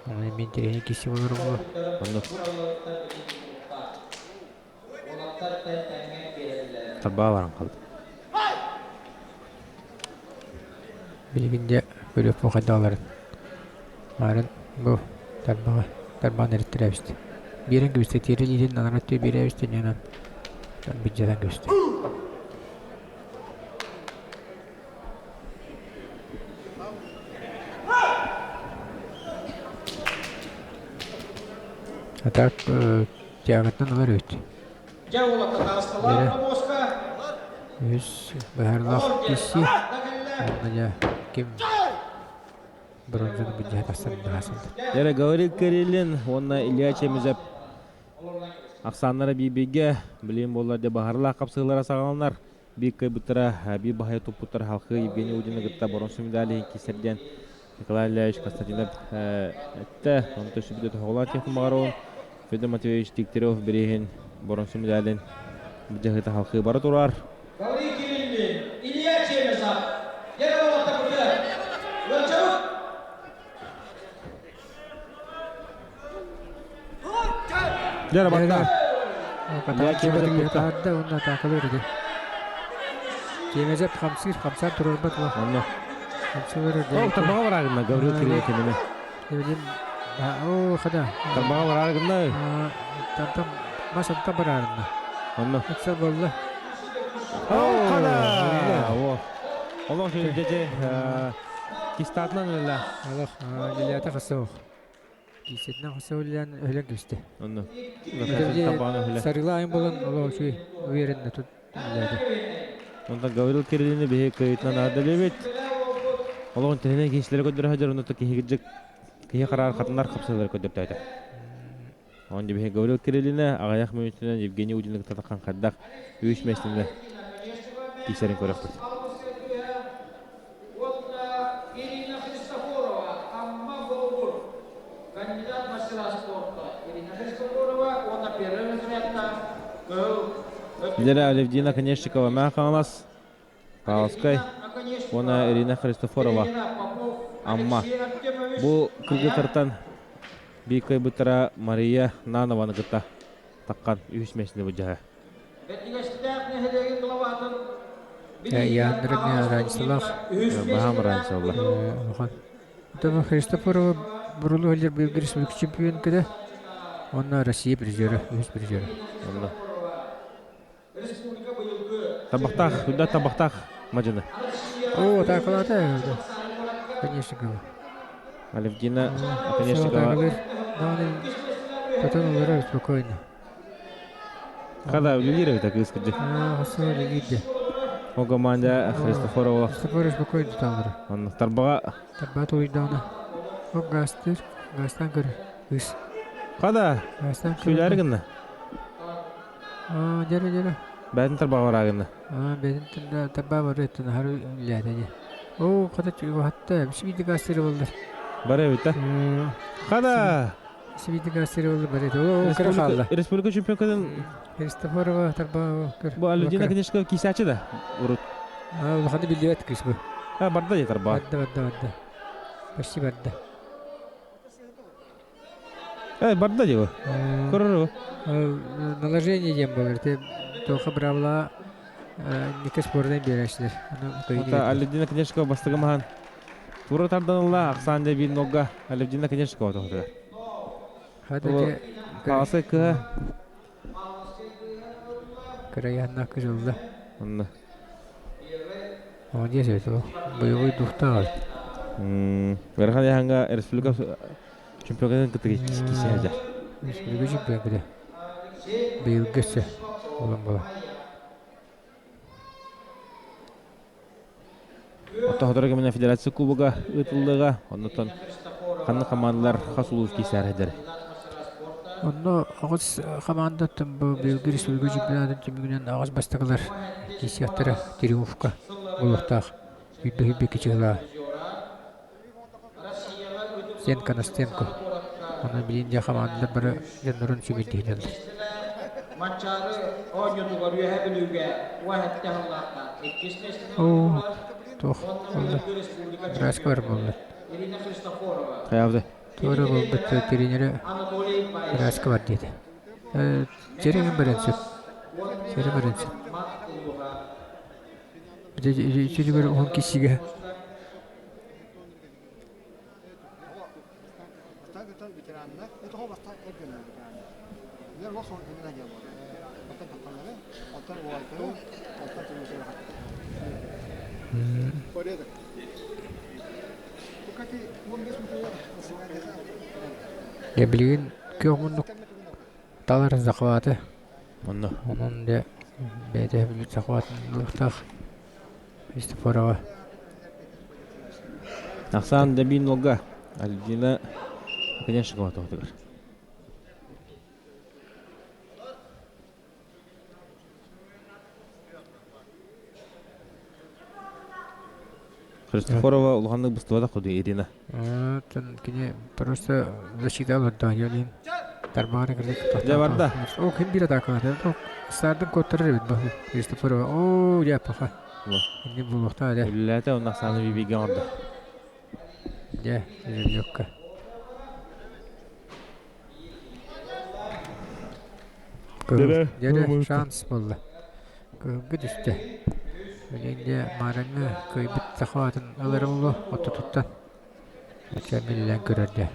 [SPEAKER 4] Онон мин интэриэһинэй киирсии буолар буолуо.
[SPEAKER 1] Оннук. Тарбаа баран хаалла.
[SPEAKER 4] Билигин дьэ көрүөхпүн хайдах ыларын. Маарын бу тарбаҕа тарбаан эриттэрээбистэ. Биэрэн кэбистэ тиэрэ илиитин анара өттүгэр биэрээбистэ инньэ гынан былдьатан кэбистэ. А так тягаттан ылар эбит. Дьэ үс быһаарылаах киирсии. Уонна дьэ ким бронзаны былдьаһа тахсарын быһаарсаллар.
[SPEAKER 1] Дьэ говорит Кириллин уонна Илья Чемизов ахсааннара биир-бииргэ билим буоллар дьэ баһарылаах хапсыһыылара саҕаланар. Биир кыайбыттара, биир баһайы туппуттар халхыы Евгений Удины кытта боронсу медали иһин киирсэр диэн Николай Ильич Константинов эттэ. Онто сүбүтэ тоһоҕолоон техномаҕаровын Федор Матвеевич Дегтярев бирииһин боронсу медалин былдьаһыыта халхыы бара турар.
[SPEAKER 3] Гаврил Кириллин, Илья Чемезов, Гера Ыалдьабыт!
[SPEAKER 1] Дьэ, батта. Илья Чемезов тутта.
[SPEAKER 4] Таһырда уонна атаакалыыр ити. Чемезов хамсыыр, хамсаан турарбат уо.
[SPEAKER 1] Онно.
[SPEAKER 4] Хамсыыр
[SPEAKER 1] Ол тарбаҕа бараагынна Гаврил Кириллин кинини.
[SPEAKER 4] Билим оо хада.
[SPEAKER 1] Тарбаҕа бараагынна.
[SPEAKER 4] Тантан мас онтон бараарынна.
[SPEAKER 1] Онно.
[SPEAKER 4] Ыкса буолла.
[SPEAKER 1] Ол хада. О. Олох дьэ кистаатынан ылла.
[SPEAKER 4] Олох лилията хасыох. Киисэтинэн хасыох үлэлээн өһүлэн кэбистэ.
[SPEAKER 1] Онно.
[SPEAKER 4] Сарыла айын болон олох үчүгэй уверенно тут үлэлээтэ.
[SPEAKER 1] Онтон Гаврил Кириллини биһи кыйытынан аадалыбит. Олоҕун тэһинэн киһилэри көрдөрө сылдьар, онно киһи киһи хараар хатынар хапсыылары көрдөртөөтө. Онон биһи Гаврил Кириллини аҕыйах мүнүүтүнэн Евгений Удины кытта таххан хайдах үс миэстэни киирсэрин көрөхпүт.
[SPEAKER 3] Уонна Ирина Христофорова, Амма Болугур, кандидат мастера.
[SPEAKER 1] Лера Алевдина Конешникова Мэҥэ Хаҥалас, Павловскай уонна Ирина Христофорова Амма. Бу кыргыттартан биир кыайбыттара Мария Нанованы кытта таххан үһүс миэстэни былдьаһа.
[SPEAKER 4] Яндра мне Ранислав.
[SPEAKER 1] Баһаам Раниславла.
[SPEAKER 4] Оттон Христофорова Бурулу Хилер быйылгы республика чемпионкада. Онно Россия призера, үһүс призера.
[SPEAKER 1] Онно. Табахтаах, үрдэ табахтаах мадьыны.
[SPEAKER 4] О, атаакалаата. Конечно, было.
[SPEAKER 1] Алевтина Оконешникова.
[SPEAKER 4] Потом олорор спокойно.
[SPEAKER 1] Хада үлэлиир эбит кыыс кырдьык.
[SPEAKER 4] Хасса үлэлиир
[SPEAKER 1] Ол команда Христофорова.
[SPEAKER 4] Христофоров спокойно туталлар.
[SPEAKER 1] Онно тарбаҕа.
[SPEAKER 4] Тарбаҕа тулуйдаҕына. Ол гаастыыр, гаастаан көрөр. Кыыс.
[SPEAKER 1] Хада.
[SPEAKER 4] Гаастаан көрөр.
[SPEAKER 1] Сүлээри гынна.
[SPEAKER 4] Аа, дьэрэ дьэрэ.
[SPEAKER 1] Бэйэтин тарбаҕа бараа гынна.
[SPEAKER 4] Аа, бэйэтин тарбаҕа барыы өттүн аһары үлэлээтэ дии. Оо, хата хатта, бисибиити гаастыыр буоллар.
[SPEAKER 1] Бары эбит да. Хада. Республика чемпионкатын
[SPEAKER 4] Христофорова тарбаа
[SPEAKER 1] Бу Алевтина Книжкова кисачы да урут.
[SPEAKER 4] Улаханы биллибэт кыыс бу.
[SPEAKER 1] А барда дии тарбаа.
[SPEAKER 4] Барда барда барда. Почти барда.
[SPEAKER 1] Э барда дии бу. Көрөрү.
[SPEAKER 4] Наложение диэн буолар. Те тоха бравла ника спордан биэрээчилэр.
[SPEAKER 1] Алевтина Книжкова бастыгы махан Тура тарданылла ахсаан дьэ биир нолга Алевтина Конешникова тоһутугар. Паасы кыһа.
[SPEAKER 4] Кырайанна кыжылла.
[SPEAKER 1] Онно.
[SPEAKER 4] Молодец это. Боевой духтаах.
[SPEAKER 1] Ыарахан яһанга республика чемпионатын кытта кисиһэ
[SPEAKER 4] Республика чемпионата. Быйылгы өссө улан була.
[SPEAKER 1] Оттон сотору кэминэн Федерация Кубога ыытыллыаҕа. Оннуттан ханнык хамаандалар хас улуус киирсээр
[SPEAKER 4] Онно аҕыс хамаандаттан бу быйылгы республика чемпионатын түмүгүнэн аҕыс бастакылар киирсиэхтэрэ триумфка буолуохтаах. Сүүрбэ кичыһылаа. Стенка на стенку. Онон билигин дьэ хамаандалар бары дьоннорун сүмүйдүһүнэллэр. Оо, туох буолла? Бырааска бар буолла.
[SPEAKER 1] Хайаабытай?
[SPEAKER 4] Туора буолбут тренерэ бырааска бар диэтэ. Черегин баран сөп. Чере баран сөп. Үчүгэр уһун киссигэ Дьэ билигин күөх муннук талар захваты.
[SPEAKER 1] Онно.
[SPEAKER 4] Онон дьэ бэйэтэ билбит захватын ылыахтаах. Христофорова.
[SPEAKER 1] Ахсаан Дабин Олга, Альбина Оконешникова тоһутугар. Христофорова улаханнык быстыбатах курдук Ирина.
[SPEAKER 4] Оттон кини просто защита олордо Йолин. Тарбаҕын кырдык
[SPEAKER 1] Дьэ барда.
[SPEAKER 4] О, ким биир атаакалаата. Стардын куоттарар эбит бу Христофорова. Оо, дьэ, паха. Инник буолуохтаах дьэ.
[SPEAKER 1] Үлэлээтэ уонна ахсааны биибигэ оҥордо.
[SPEAKER 4] Дьэ, Жильёкка. Дьэ, шанс буолла. Кыһылга түстэ. Билигин дьэ маарыҥҥы кыайбыт саха атын ылара буолуо оттотуттан. Оччо миллэн көрөр дьэ.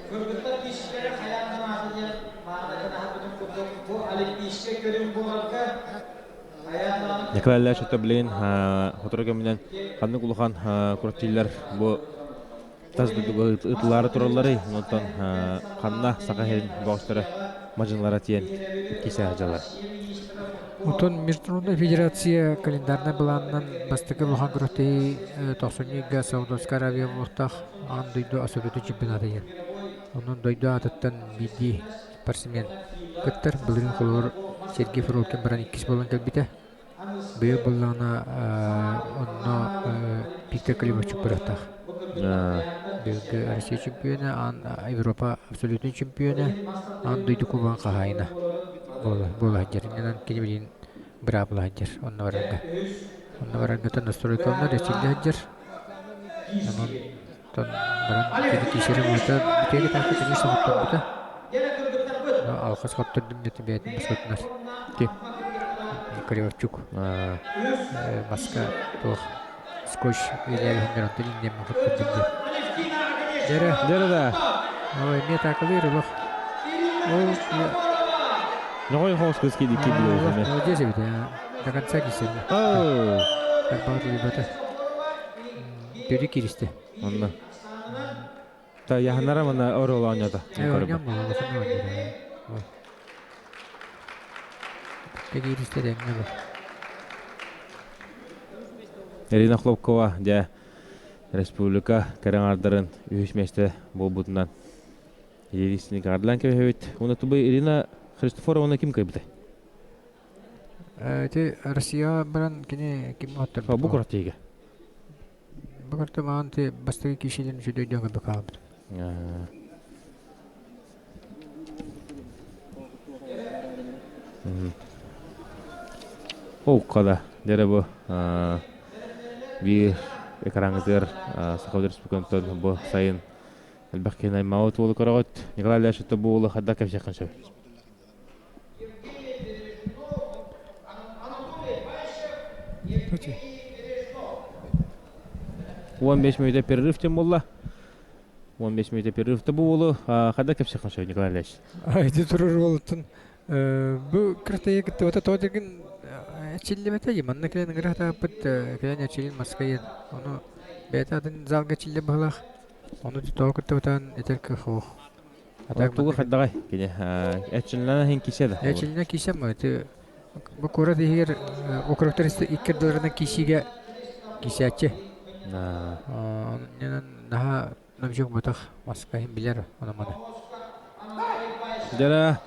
[SPEAKER 3] Кыргыттар киисчилэрэ хайаан санаата диэн маанатын аһарбытын курдук бу олимпийскай көрүҥ буоларга хайаан даҕаны
[SPEAKER 1] Николай Ильич билигин сотору кэминэн ханнык улахан куратиилар бу тас дойдуга ытылаары туралларый? Онтон ханна Саха сирин бөҕөстөрө мадьынылара тиийэн киирсэ сылдьаллар?
[SPEAKER 4] Отон Международная федерация календарнай былаанынан бастакы улахан күрэхтэһии тохсунньу ыйга Саудовскай Аравия буолуохтаах аан дойду абсолютнай чемпионата диэн. Онон дойду аатыттан биирдии спортсмен кыттар. Былырыын холобур Сергей Фролкин баран иккис буолан кэлбитэ. Быйыл буоллаҕына онно Виктор Климовчук барыахтаах. Быйылгы Россия чемпиона, аан Европа абсолютнай чемпиона, аан дойду кубогын хаһаайына буола буола сылдьар. Иннинэн кини билигин быраабыла сылдьар онно барарга. Онно барарга настройкаланар, эрчиллэ сылдьар. Онон баран кини киисэрэ буута бүтүө таахта кини соһуттарбыта. Алҕас хоттордум диэн бэйэтин баскытынар.
[SPEAKER 1] Ким?
[SPEAKER 4] Кривовчук. Маска туох скотч илээбиһиннэр онтон иҥнэм хоттордум диэн. Дьэрэ.
[SPEAKER 1] Дьэрэ да.
[SPEAKER 4] Ой, эмиэ таакалыыр олох. Ол
[SPEAKER 1] Ноҕой хоос кыс киди киди
[SPEAKER 4] Молодец эбит до конца кисели. Тарбаҕа тулуйбата. Төрү киристэ.
[SPEAKER 1] Онно. Та яһанара мана орол оонньото.
[SPEAKER 4] Оонньоон буолла, оонньоро. Киристэ дэҥҥэ бу.
[SPEAKER 1] Ирина Хлопкова дьэ республика кэрэ аҥардарын үһүс миэстэ буолбутунан Единственный каарлаан кэбиһэбит. Уонна тубай Ирина Христофоровна ким кыайбытай?
[SPEAKER 4] Ити Россия баран кини ким оттор?
[SPEAKER 1] Бу куратыга.
[SPEAKER 4] Бу карта маан ти бастакы кишилерин сүдөйдөн көрбө хаалбыт.
[SPEAKER 1] Ол када дьэрэ бу биир экраҥҥытыгар Саха Республикатын бу сайын элбэх киһини аймаабыт уолу көрөҕүт. Николай Ильич бу уолу хайдах кэпсиэххин сөп? 15 мүнүүтэ перерыв диэн буолла. 15 мүнүүтэ перерыв да бу уолу хайдах кэпсиэххин сөп, Николай Ильич?
[SPEAKER 4] Ити турар уолуттан бу кыртайы кыттыбата тоҕо дигин эчиллибэтэ манна кэлэн ыҥыра сатаабыппыт кэлэн эчилин маска иэн ону бэйэтэ атын залга эчиллэ быһыылаах ону тоҕо кыттыбатаҕын этэр кыах суох.
[SPEAKER 1] Тугу хайдаҕай кини эчилинэн иһин кисе да
[SPEAKER 4] Эчилинэ киисэм ити бу куорат иһигэр округтар икки ардыларынан киисиигэ киисээччи. Онон наһаа новичок ботах маска иһин билэр ону-маны.
[SPEAKER 1] Дьара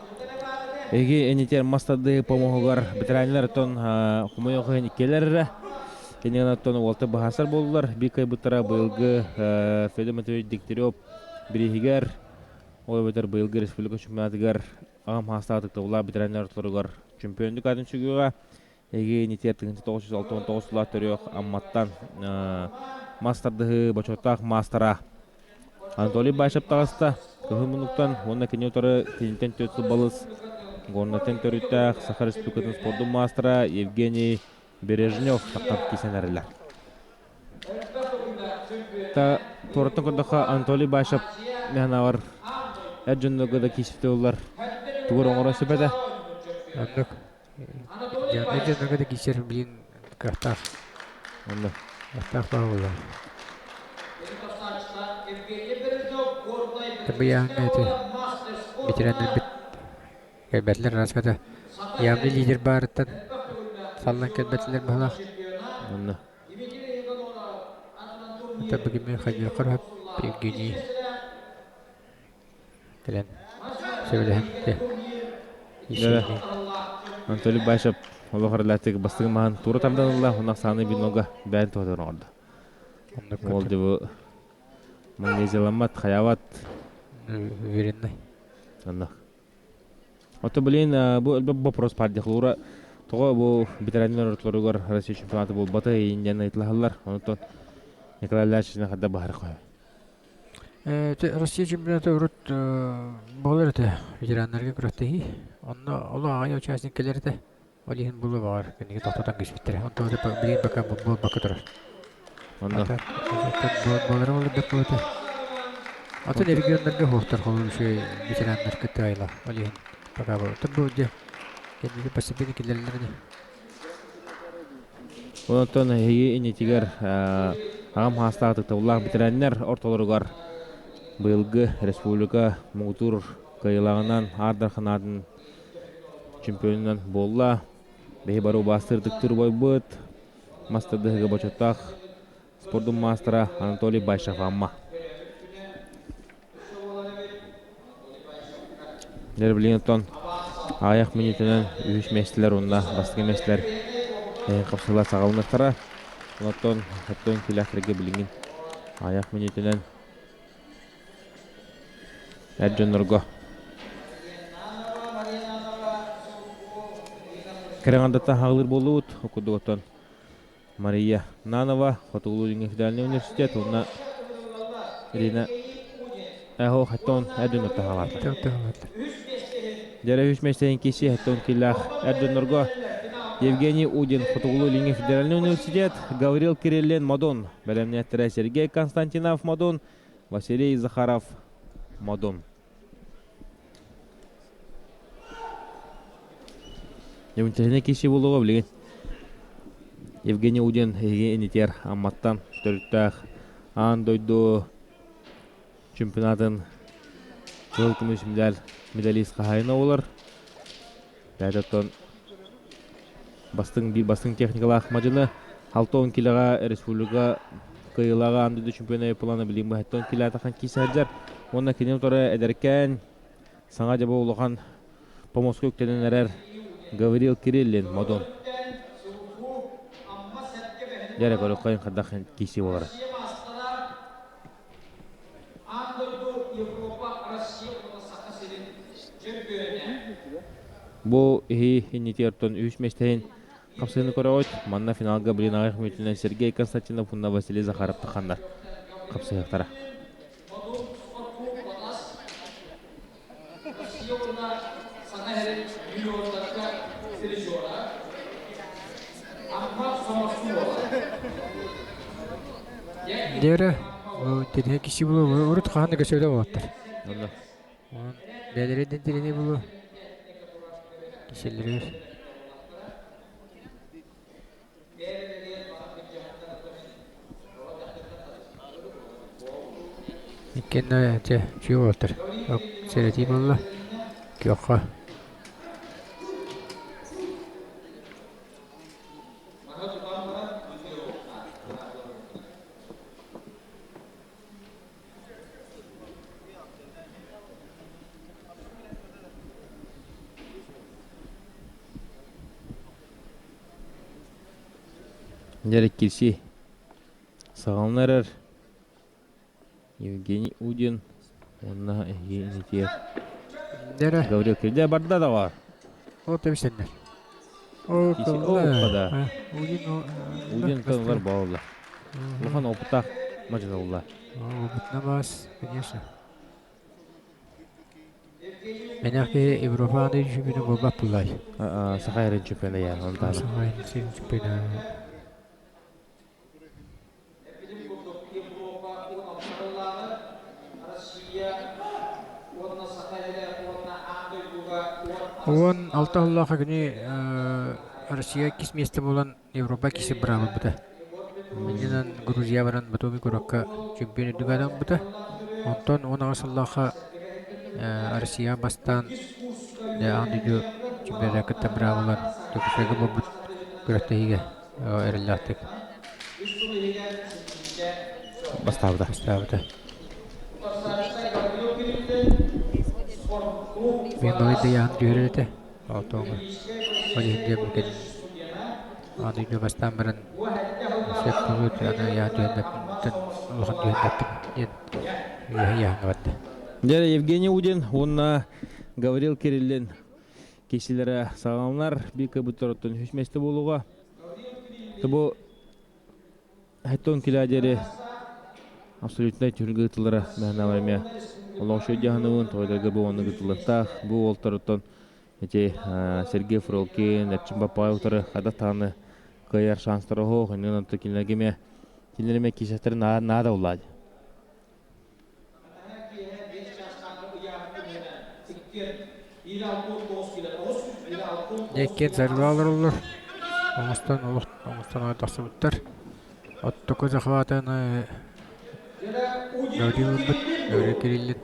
[SPEAKER 1] эги энитер мастарды помоһугар ветераннар тон хомойох иһин иккилэр эрэ кинигэн оттон уолта быһаасар буоллулар биир кыайбыттара быйылгы Федор Матвеевич Дегтярев бирииһигэр ол эбэтэр быйылгы республика чемпионатыгар аҕам хаастаах ытыктабыллаах ветераннар ортолоругар чемпионнук аатын сүгүөҕэ Эги инитиэр 1969 сыллаах төрүөх Амматтан мас тардыһыы бочуоттаах маастара Анатолий Башев таҕыста. Кыһыл муннуктан уонна кини утары кининтэн түөрт сыл балыс Горнайтан төрүттээх Саха Республикатын спордун маастара Евгений Бережнев таххан кисэн эрэллэр. Та туораттан көрдөххө Анатолий Башев мэхэнавар эр дьоннорго да киирсибитэ буоллар тугу эрэ оҥоро сөп этэ.
[SPEAKER 4] Оннук. Дьонно дьоннорго да киирсэр билин кыахтаах.
[SPEAKER 1] Онно.
[SPEAKER 4] Кыахтаах баар буолла. Табыйааҥҥа ити ветераннарбыт кэлбэтилэр раската явный лидер баарыттан саллан кэлбэтилэр быһалаах.
[SPEAKER 1] Онно.
[SPEAKER 4] Это бүгүн хайдыаххар Евгений кэлэн сөбүлэһэн
[SPEAKER 1] Анатолий Башев олох эрэлээхтик бастыҥ маһын тура тардан ылла уонна ахсааны бинога бэйэн туһатыгар оҥордо. Ол дьыбы магнезияламмат, хайаабат.
[SPEAKER 4] Уверенный.
[SPEAKER 1] Онно. Ото блин бу элбэх вопрос партия тоҕо бу ветераннар ортолоругар Россия чемпионата буолбата иин диэн ыйыталаһаллар. Онтон Николай Ильич хадда баһар қой.
[SPEAKER 4] Россия чемпионата урут буолар этэ ветераннарга күрэхтэһии. Онно олох аҕай участник кэлэр этэ. Ол иһин булу баҕар кинигэ тохтотон кэбиспиттэрэ. Онтон билигин пока буолбакка турар.
[SPEAKER 1] Онно
[SPEAKER 4] буолара буолар буолта. Атын регионнарга хуохтар холобур үчүгэй ветераннар кытта айла. Ол иһин пока бу дьэ кэнники постепенно киллэрэллэр ини.
[SPEAKER 1] Онтон эһиги иннитигэр аҕам хаастаах ытыктабыллаах бэтэрээннэр ортолоругар быйылгы республика муҥутуур кыайыылааҕынан Аар Дархан чемпионунан буолла. Биһи бары убаастыыр ытыктыыр убайбыт, мас тардыһыыга бочуоттаах спордун маастара Анатолий Байшев Амма. Дьэ билигин оттон аҕыйах мүнүүтэнэн үһүс миэстэлэр уонна бастакы миэстэлэр хапсыһыылар саҕаланыахтара. Оттон оттон килэхтэргэ билигин аҕыйах мүнүүтэнэн Эр дьоннорго Кэрэҥандаттан хаалыр буоллубут. Курдугуттан Мария Нанова, Хотугулуу-Илиҥҥи федеральнай университет уонна Ирина Эхо Хаттон эр дьоннортон хаалаатылар. Дьэрэ үс миэстэһин киси Хаттон киллаах эр дьоннорго Евгений Удин, Хотугулуу-Илиҥҥи федеральнай университет, Гаврил Кириллин, Модун, бэлэмнээттэрэ Сергей Константинов, Модун, Василий Захаров, Модун. Интэриэһинэй киһи буолуоҕа билигин. Евгений Удин эһиги инитиэр Амматтан төрүттээх аан дойду чемпионатын кыһыл көмүс медаль медалист хаһаайына буолар. Бэйэтэ бастыҥ биир бастыҥ техникалаах мадьыны 60 килоҕа республика кыайыылааҕа аан дойду чемпиона плана билигин быһаттан килаатахан киирсэ сылдьар. Уонна кини утары эдэркээн саҥа дьабы улахан помоска үктэнэн эрэр Гаврил Кириллин Модун. Дьэрэ көрүөххэ хайдах киирсии буолара.
[SPEAKER 3] Аан дойду, Европа, Россия уонна Саха сирин чөмпүйүөнэ.
[SPEAKER 1] Бу иһи иннитиэртон үһүс миэстэһин хапсыһыны көрөҕүт. Манна финалга билин аҕыйах мүнүүтүнэн Сергей Константинов уонна Василий Захаров тахханнар хапсыһыахтара.
[SPEAKER 3] Модун спорткуб Батас Россия уонна Саҥа сирин миллионнарга призера Амма Соморсунова.
[SPEAKER 4] Дера тириһэ киси булу урут хаһан да көсөлө буолаттар.
[SPEAKER 1] Онно.
[SPEAKER 4] Онон бэйэлэрин тириһэ булу киселлэригэр. Иккиэннэ дьэ үчүгэй уолаттар сэрэтии буолла күөххэ.
[SPEAKER 1] Дьэ кирси саҕалана эрэр Евгений Удин уонна эһиги
[SPEAKER 4] Дэрэ.
[SPEAKER 1] Гаврил Кирдэ барда да
[SPEAKER 4] Ол тэбисэннэр.
[SPEAKER 1] Киси оппада. Удин тыллар боолла. Улахан опыттаах мадьыналла.
[SPEAKER 4] Опытна бас, конечно. Мэнэх киһи Европаны чемпионы буолбат буллай.
[SPEAKER 1] Саха эрин чемпиона я, онтаана.
[SPEAKER 4] Саха эрин чемпиона.
[SPEAKER 3] Эппитим курдук, Европа 16 сыллааҕы Россия уонна Саха сирэ уонна аан дойдуга
[SPEAKER 4] 16 сыллаахха кини Россия иккис миэстэ буолан Европа иккис быраабылбыта. Иннинэн Грузия баран Батуми куоракка чемпион үрдүк аатаммыта. Онтон 18 сыллаахха Россия бастаан аан дойду чемпионата кытта быраабылан Дьокуускайга буолбут күрэхтэһиигэ эрэллээхтик
[SPEAKER 1] Бастаабыта.
[SPEAKER 4] Бастаабыта. Мен балай да яһан түһэрэр этэ. Отоҥу. Ол иһин диэн бу кэлин аан дойду бастаан баран сөп буолуут аны яһан түһэрбэппин улахан түһэрбэппин диэн яһаҥҥа барда.
[SPEAKER 1] Дьэ, Евгений Удин уонна Гаврил Кириллин киһилэрэ саҕаланар биир кыбыттар оттон үһүс миэстэ буолуоҕа. Бу Хеттон килээдери абсолютнай түһүлгэ ыытыллара мэһэнэҕэ эмиэ олох үчүгэй дьаһаныбын тоҕойдорго бу оннук ыытыллыахтаах. Бу уолтарыттан ити Сергей Фролкин, Эрчим Баппаев утары хайдах даҕаны кыайар шанстара суох. Иннинэн онто кинилэргэ эмиэ кинилэр эмиэ киисэхтэрин наада буллаады.
[SPEAKER 4] Иккиэн саргы олороллор. Оҥостон олох оҥостон аҕай тахсыбыттар. Оттоку захватаны Гаврил ылбыт, Гаврил Кириллин.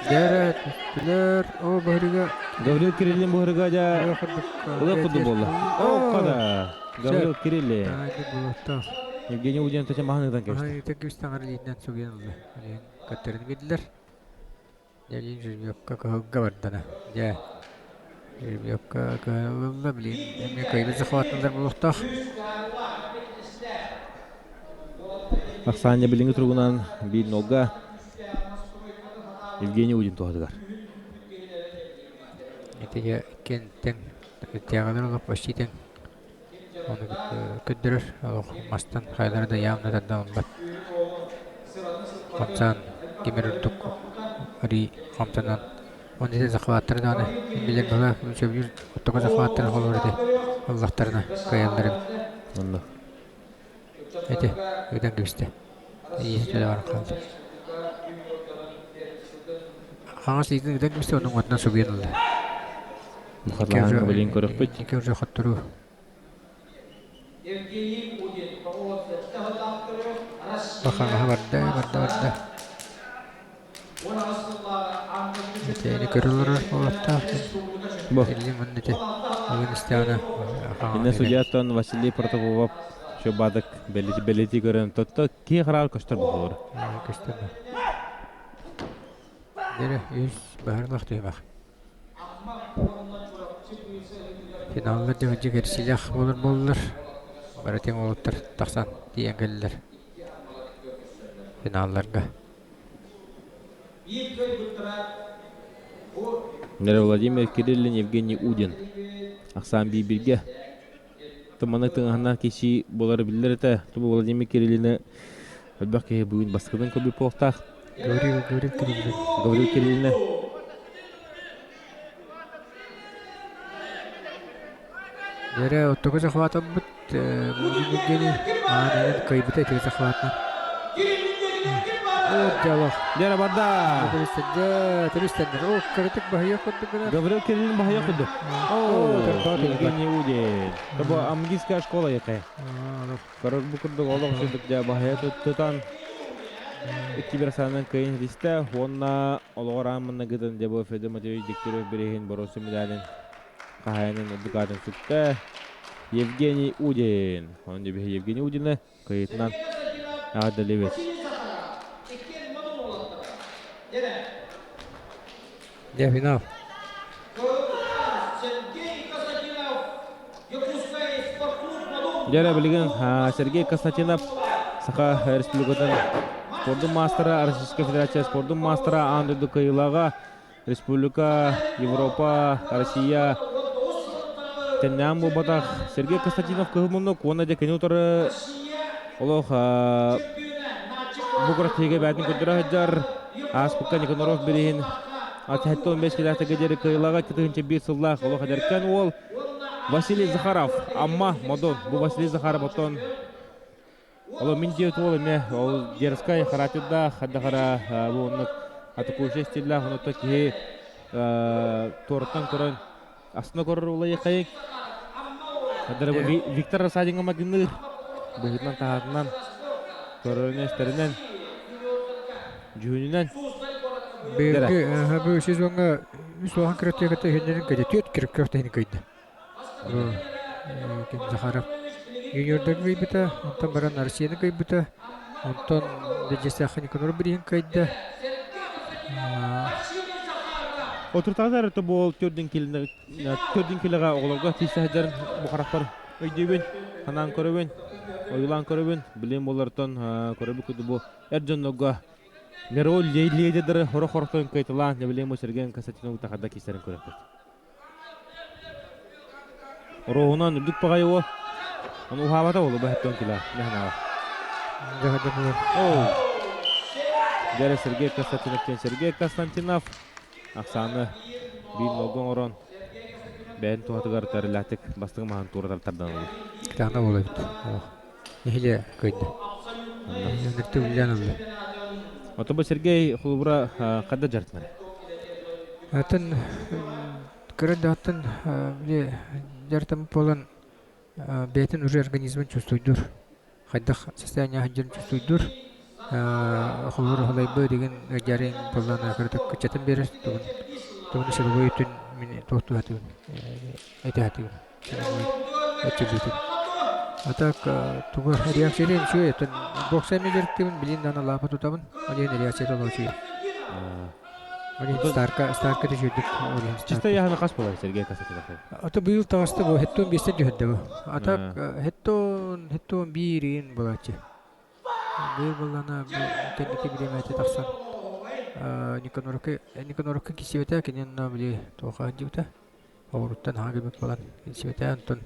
[SPEAKER 4] Дьэ түстүлэр, оо баһырыга
[SPEAKER 1] Гаврил Кириллин баһырыга дьэ ылыах курдук буолла. Оо хада! Гаврил Кириллин. Евгений Удин тача маһын ыытан кэбистэ.
[SPEAKER 4] Маһын ыытан кэбистэ аҥар илиитинэн сугуйан ылла. Илиин кыттарын билдилэр. Дьэ илиин жеребьевка кыһылга бардана. Дьэ жеребьевка кыһылла билин эмиэ кыайбыт захватнылар буолуохтаах.
[SPEAKER 1] Ахсаанньа билиҥҥи туругунан биир нолга Евгений Удин туһатыгар.
[SPEAKER 4] Итигэ кентэн тягалар олох почти тэҥ. Ону көрдөрөр олох мастан хайалара да явно тардан ылбат. Хамсаан кимир ордук арый хамсанан он ити захваттары даҕаны билэр бала сөбүлүүр оттоко захваттары холуур ити ыллахтарына кыайаллар эбит.
[SPEAKER 1] Онно.
[SPEAKER 4] Ити ыытан кэбистэ. Ийэтэ төлө баран хаалла. Хаҥас илиитин ыытан кэбистэ, онон уотунан субуйан ылла.
[SPEAKER 1] Мухатлаһан билин көрөхпүт.
[SPEAKER 4] Икки уже хотторуу. Бахаҥаһа барда, барда, барда. Итини көрө олорор буолуохтаах.
[SPEAKER 1] Бу.
[SPEAKER 4] Иллин манна ити бүгүн истэҕинэ
[SPEAKER 1] Инна судьяттан Василий Протопопов Шөбадык бэлити көрөн тотто кии хараар көстөр буолар.
[SPEAKER 4] Көстөр. Дere үс баһарлах түһүмэх. Финаллар дьэ кэрсилэх болар боллар. Бары тэҥ уолаттар тахсан тиийэн кэллилэр. Финалларга.
[SPEAKER 1] Владимир Кириллин, Евгений Удин. Ахсаан биир-бииргэ. Туманы тыҥаһына киши буолары биллэр этэ. Тубу Владимир Кириллини элбэх киһи бүгүн бастакытын көрбүт буолуохтаах.
[SPEAKER 4] Гаврил, Гаврил Кириллин.
[SPEAKER 1] Гаврил Кириллини.
[SPEAKER 4] Дьэрэ, оттоку захватаммыт Евгений аан кыайбыта ити захватынан. О, дьолох.
[SPEAKER 1] Дьэрэ барда.
[SPEAKER 4] Дьэ, түрүстэннэр. О, кырытык баһыйах курдук гынар.
[SPEAKER 1] Гаврил Кириллин баһыйах курдук. О, Евгений Удин. Тобо Амгийская школа якая. Көрөр бу курдук олох сүрдүк дьэ баһыйа тутан икки бир санан кыайын истэ уонна олоҕор ааммына гытан дьэ бу Федор Матвеевич Дегтярев бириһин боруоса медалин хаһаайынын үрдүк аатын сүктэ Евгений Удин. Онон дьэ Евгений Удины кыайыытынан эҕэрдэлиибит.
[SPEAKER 4] Дьэ, финал.
[SPEAKER 1] Дьэ, билигин Сергей Константинов Саха Республикатын спордун маастара, Российская Федерация спордун маастара аан дойду кыайыылааҕа Республика, Европа, Россия тэннээн буолбатах Сергей Константинов кыһыл муннук уонна дьэ кини утары олох бу күрэхтэһиигэ бээтин көрдөрө сылдьар ааспыкка Никаноров бириһин 75 килээтэгэ диэри кыайыылааҕа 2001 сыллаах олох эдэркэн уол Василий Захаров Амма Модун бу Василий Захаров оттон Ол мин диэбит уол эмиэ ол дерзкай характердаах хайдах эрэ бу оннук атакующай стиллээх онуота киһи туораттан көрөн астына көрөр улайыхайык Виктор Рассадиҥҥа майгынныыр быһыытынан таһаатынан көрөрүнэн-истэринэн дьүһүнүнэн
[SPEAKER 4] Быйылгы бу сезоҥҥа үс улахан кыраттыаката иһиннэрин кыйда түөрт кыраттыаката кыйда Ким Захаров юниордарга кыйбыта, онтон баран Россияны кыйбыта, онтон Дьэсэхэ Никанор бириһин кыайда.
[SPEAKER 1] Отуртаатар это буол төрдүн төрдүн килэҕэ оҕолорго тиийсэ сылдьарын бу харахпар өйдүүбүн, санаан көрөбүн, ойуулаан көрөбүн. Билим буолартан көрөбүт курдук бу эр дьоннорго мировой лидердары хоро-хоротон кыайталаан Нэбилиэн Сергей Константинович тахарда киисэрин көрөппүт. Оруоһунан үрдүк баҕайы уол. Ону уһаабата буолуо бэһэттэн килэ мэһэнэҕэ. Оу. Дьэрэ Сергей Константинов диэн Сергей Константинов ахсааны биир нолга оҥорон бэйэн туһатыгар тэрилээтик бастыҥ маһын туора тардан ылла.
[SPEAKER 4] Кытаана буола эбит. Нэһилиэ кыайда. Нөртө үллээн ылла.
[SPEAKER 1] Ото бу Сергей холобура хадда дьарытынар?
[SPEAKER 4] Атын кыра даҕаттан били дьарытаммыт буолан бэйэтин уже организмын чувствуйдуур. Хайдах состояние сылдьарын чувствуйдуур. Холобур халайбы деген дьарыйын буоллаана кыратык кыччатан биэрэр тугун тугун силовой өттүн мин туохтуу сатыыбын этэ сатыыбын. Өччүлүүтүн. А так тугу реакциялыын үчүгэй оттон бокса эмиэ дьарыктыыбын билин даҕаны лаапа тутабын ол иһин реакцията олох үчүгэй. Ол иһин старка старка үчүгэйдик ол иһин
[SPEAKER 1] Чисто яһаны хас буолар Сергей Константинов?
[SPEAKER 4] Ото быйыл таҕыста бу хеттон биэстэн түһэрдэ бу. А так хеттон хеттон биир иин буолааччы. Быйыл буоллаҕына бу кэнники бириэмэтэ тахсан Никанорка Никанорка киирсибэтэ, кини онно били туохха сылдьыбыта, оҕуруттан аһа кэлбит буолан киирсибэтэ. Онтон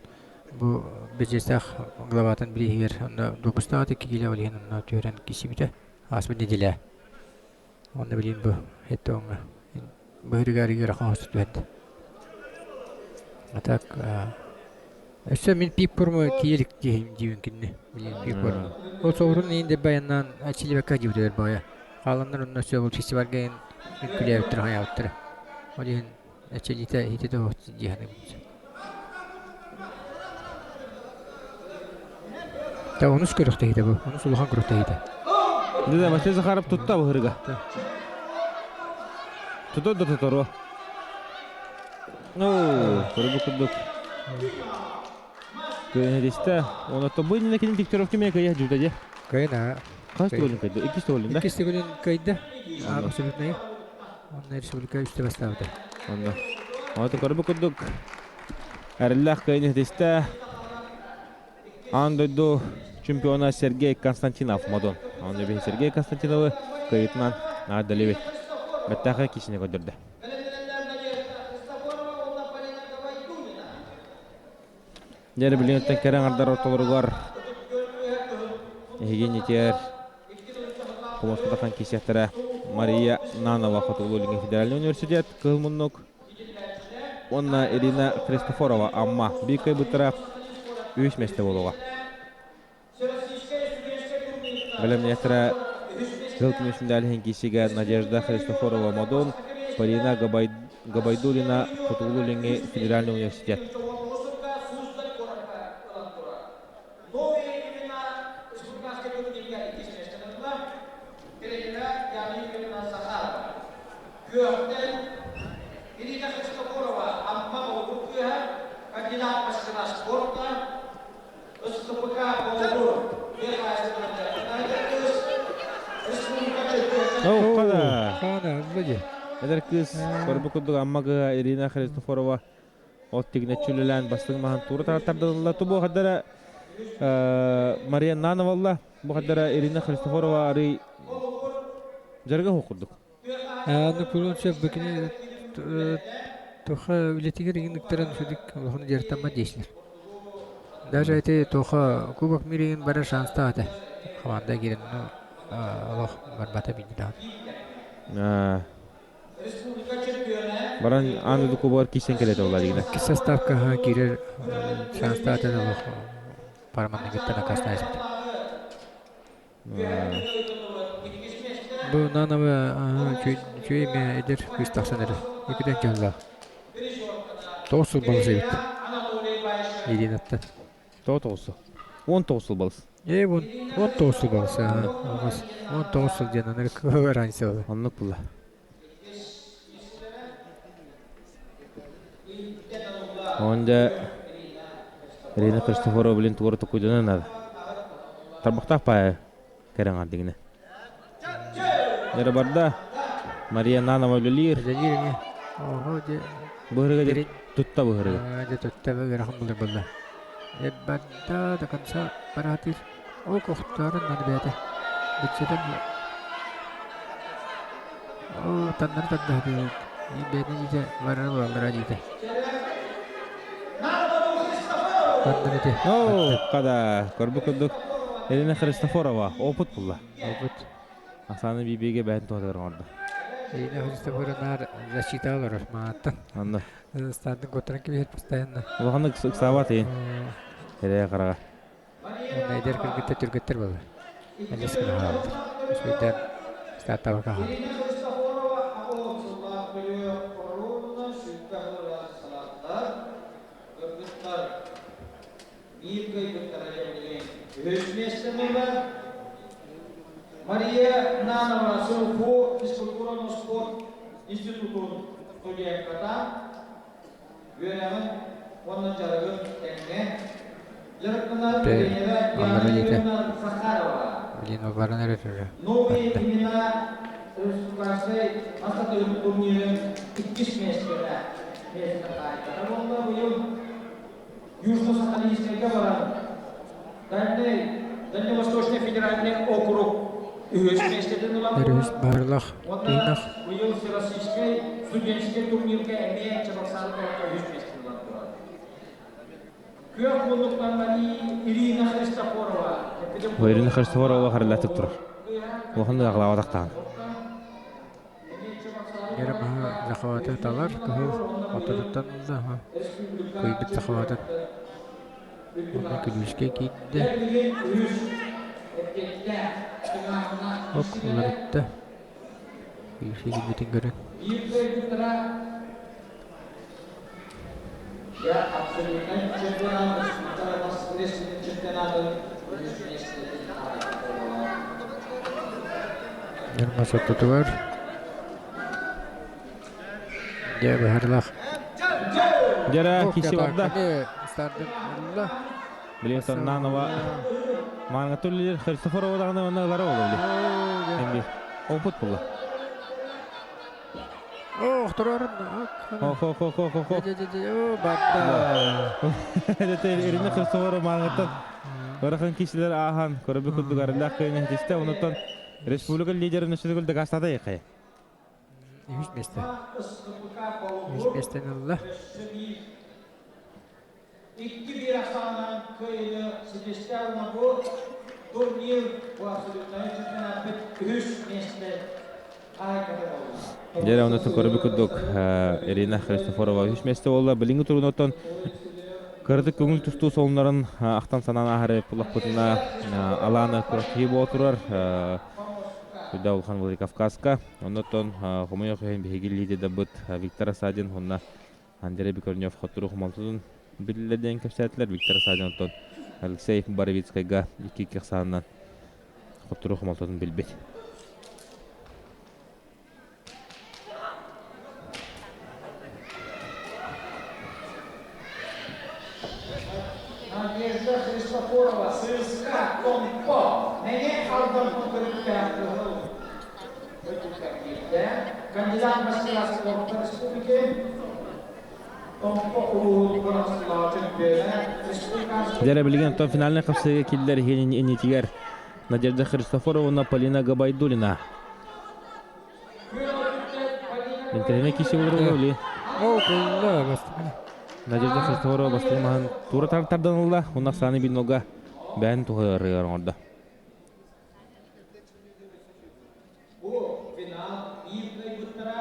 [SPEAKER 4] бу Бэдьиэстээх главатын бирииһигэр онно допустаах икки киилэ ол иһин онно түһэрэн киирсибитэ ааспыт нэдиэлэ. Онно билигин бу еттоҥҥа быһырыгар ыарахан оҥосто түһэт. А так өссө мин пип-форма тиийэ илик диибин кинини билигин пип-форма. Ол соҕурун иин да байаннаан ачилибэккэ дьиибитигэр баҕайа. Хааланнар онно өссө ол фестивальга иһин үҥкүүлээбиттэрэ хайаабыттара. Ол иһин эчэлиитэ иһитэ да суох дии саныыбын. Та онус күрэхтэһиитэ бу. Онус улахан күрэхтэһиитэ.
[SPEAKER 1] Да, Василий Захаров тутта быһырыга. Тутор да тоторуо. Ну, көрбүт курдук. Көнөдистэ. Оното бу иннинэ кини Дегтярев кимиэ кыйа дьута дьэ.
[SPEAKER 4] Кыйна.
[SPEAKER 1] Хас төгүлүн кыйда? Иккис төгүлүн да?
[SPEAKER 4] Иккис төгүлүн кыйда. Абсолютный. Онно республика үстэ бастаабыта.
[SPEAKER 1] Онно. Онто көрбүт курдук эрэллээх кыайыны ситистэ. Аан дойду чемпиона Сергей Константинов Модун. Онно биһи Сергей Константиновы кыайыытынан наардалыбыт. Бэттээхэй киисини көрдөрдө. Дьэ, билиҥҥиттэн кэрэ аҥардар ортолоругар эһиги иннитигэр Хомуска киисиэхтэрэ Мария Нанова Хотугулуу-Илиҥҥи федеральнай университет Кыһыл муннук уонна Ирина Христофорова Амма биир кыайбыттара үһүс миэстэ буолуоҕа. Бэлэмниэхтэрэ Кыһыл көмүс медаль иһин киирсиигэ Надежда Христофорова Модун, Полина Габайдулина Хотугулуу-Илиҥҥи федеральнай университет. Эдэр кыыс көрбүт курдук Амма кыыһа Ирина Христофорова от тигинэччи үлэлээн бастыҥ маһын туура тардылла. Тубу хаддара Мария Нановалла, бу хаддара Ирина Христофорова арый дьарыга суох курдук.
[SPEAKER 4] Аны пулун сөп бикини туха үлэтигэр игин ыктаран сүдүк улахан дьарыктаммат диэсилэр. Даже эти туха Кубок миригин барар шанстаах этэ. Команда киирэн олох барбата бинни даҕаны.
[SPEAKER 1] Баран аан дойду кубогар киирсэн кэлэтэ буолла дигинэ.
[SPEAKER 4] Иккис составка киирэр шанстаах этэ олох параманныгыттан аккаастаабыт. Бу наново үчүгэй эмиэ эдэр кыыс тахсан эрэр. Иккитэн дьоллоох. Тоҕус сыл балыс эбит. Иринаттан.
[SPEAKER 1] Тоҕо тоҕус сыл? 19 сыл балыс.
[SPEAKER 4] Ээ, 19 сыл балыс. 19 сыл диэн аны разница буолар.
[SPEAKER 1] Оннук була. Онда Ирина Христофорова билин тугары токуйданан надо. Тарбахтаах паайа кэрэ аҥардыгына. Дьэ барда Мария Нанова үлэлиир.
[SPEAKER 4] Үлэлиир ини. Оһо дьэ.
[SPEAKER 1] Быһырыга дьэ тутта быһырыга.
[SPEAKER 4] Дьэ тутта ыарахан булар буолла. Барда до конца бараатыр. Ол кохтоорун маны бэйэтэ. Бүтсэтэн Оо, таннары тардаһытыы. Бэйэтин дьиэтэ барара буолаллара диэтэ. Таннары ити.
[SPEAKER 1] Оо, хада, көрбүт курдук Елена Христофорова опыт булла.
[SPEAKER 4] Опыт.
[SPEAKER 1] Оксана Бибиге бэйэтин туһатыгар оҥордо.
[SPEAKER 4] Елена Христофорова наар защита олорор мааттан.
[SPEAKER 1] Онно.
[SPEAKER 4] Стандын куттаран кэбиһэр постоянно.
[SPEAKER 1] Улаханнык ыксаабат иин. Эрээ хараҕа.
[SPEAKER 4] Уонна эдэр кыргыттар түргэттэр буолар. Элэс гына хаалаллар. Үчүгэйдээн стартабакка хаалар.
[SPEAKER 3] Мария Нанова СУФУ физкультураны спорт институтун студентката үөрэҕин уонна дьарыгын тэҥҥэ дьарыктанар тренера
[SPEAKER 4] Аллара
[SPEAKER 3] Яна
[SPEAKER 4] диэтэ.
[SPEAKER 3] Юрьевна Захарова.
[SPEAKER 4] Блин, баран эрэ турар.
[SPEAKER 3] Новые
[SPEAKER 4] Барда.
[SPEAKER 3] имена республиканскай астатыын турнирын иккис миэстэтэ миэстэ хаһаайката буолла быйыл Южно-Сахалинскайга баран Дальней Дальневосточный. федеральный округ үһүс миэстэтин ылан
[SPEAKER 4] Өрүс
[SPEAKER 3] турар.
[SPEAKER 4] баарылах
[SPEAKER 3] Уонна
[SPEAKER 4] тыынах
[SPEAKER 3] быйыл Всероссийскай студенческий турнирга эмиэ Чебоксары куоракка үһүс миэстэтин ылан турар. Күөх муннуктан Ирина Христофорова
[SPEAKER 1] Ирина Христофорова харылатык турар. Улахан аҕалаабатахтаан.
[SPEAKER 4] Эрэ маһы захваты талар кыһыл отутуттан ылла кыйбыт захватын онно күлүүскэ киирдэ ок уларытта күлүүскэ киирбитин көрөн Ньурба сототугар дьэ быһарлах
[SPEAKER 1] Дьэрэ киси барда.
[SPEAKER 4] Стардын ылла.
[SPEAKER 1] Билин Саннанова маанга түллер Христофорова даҕаны манна ылара олорду. Эмби опыт була.
[SPEAKER 4] Ох, турарын.
[SPEAKER 1] Хо хо хо хо хо.
[SPEAKER 4] Барда.
[SPEAKER 1] Ирина Христофорова маангаттан ыарахан киһилэр ааһан көрөбү курдук арылаах кыайан тистэ онуттан республика лидерин өссө дакаастата яхая.
[SPEAKER 4] Үһүс месте. Үһүс миэстэни ылла.
[SPEAKER 3] 2-1 ахсаанынан кыайыыны ситистэ уонна бу турнир бу абсолютнай чемпионаппыт үһүс миэстэ хаһаайката буолла.
[SPEAKER 1] Дьэ, онно көрөбү курдук Ирина Христофорова үһүс миэстэ буолла. Билиҥҥи туругунан кыратык көҥүл тустуу солуннарын ахтан санаан ааһары буллахпытына Алана күрэхтэһии буола турар. Сүрдээх улахан Владикавказка. Оннуттан хомойуох иһин биһиги лидердэрбит Виктор Асадин уонна Андрей Бекорнев хотторуу хомолтотун биллэр диэн кэпсээтилэр. Виктор Асадин оттон Алексей Боровицкайга 2-2 ахсаанынан хотторуу хомолтотун билбит.
[SPEAKER 3] Надежда Христофорова, Сыска, Томпо, Мэҥэ Алдан көрүктээх кыһыл Кандидат мастера спорта республики Томпо улууһун бырахсылаах чемпиона республиканскай
[SPEAKER 1] Дьэ, билигин оттон финальнай хапсыыга киллэр иһин иннитигэр Надежда Христофоровна Полина Габайдулина. Интэриэһинэй киһи буолар ули.
[SPEAKER 4] О, кулла бастыҥа.
[SPEAKER 1] Надежда Христофорова бастыҥ маһын тура тардан ылла, уонна сааны бинога бэйэн туһарыгар оҥордо.
[SPEAKER 3] Бу финал биир кыайбыттара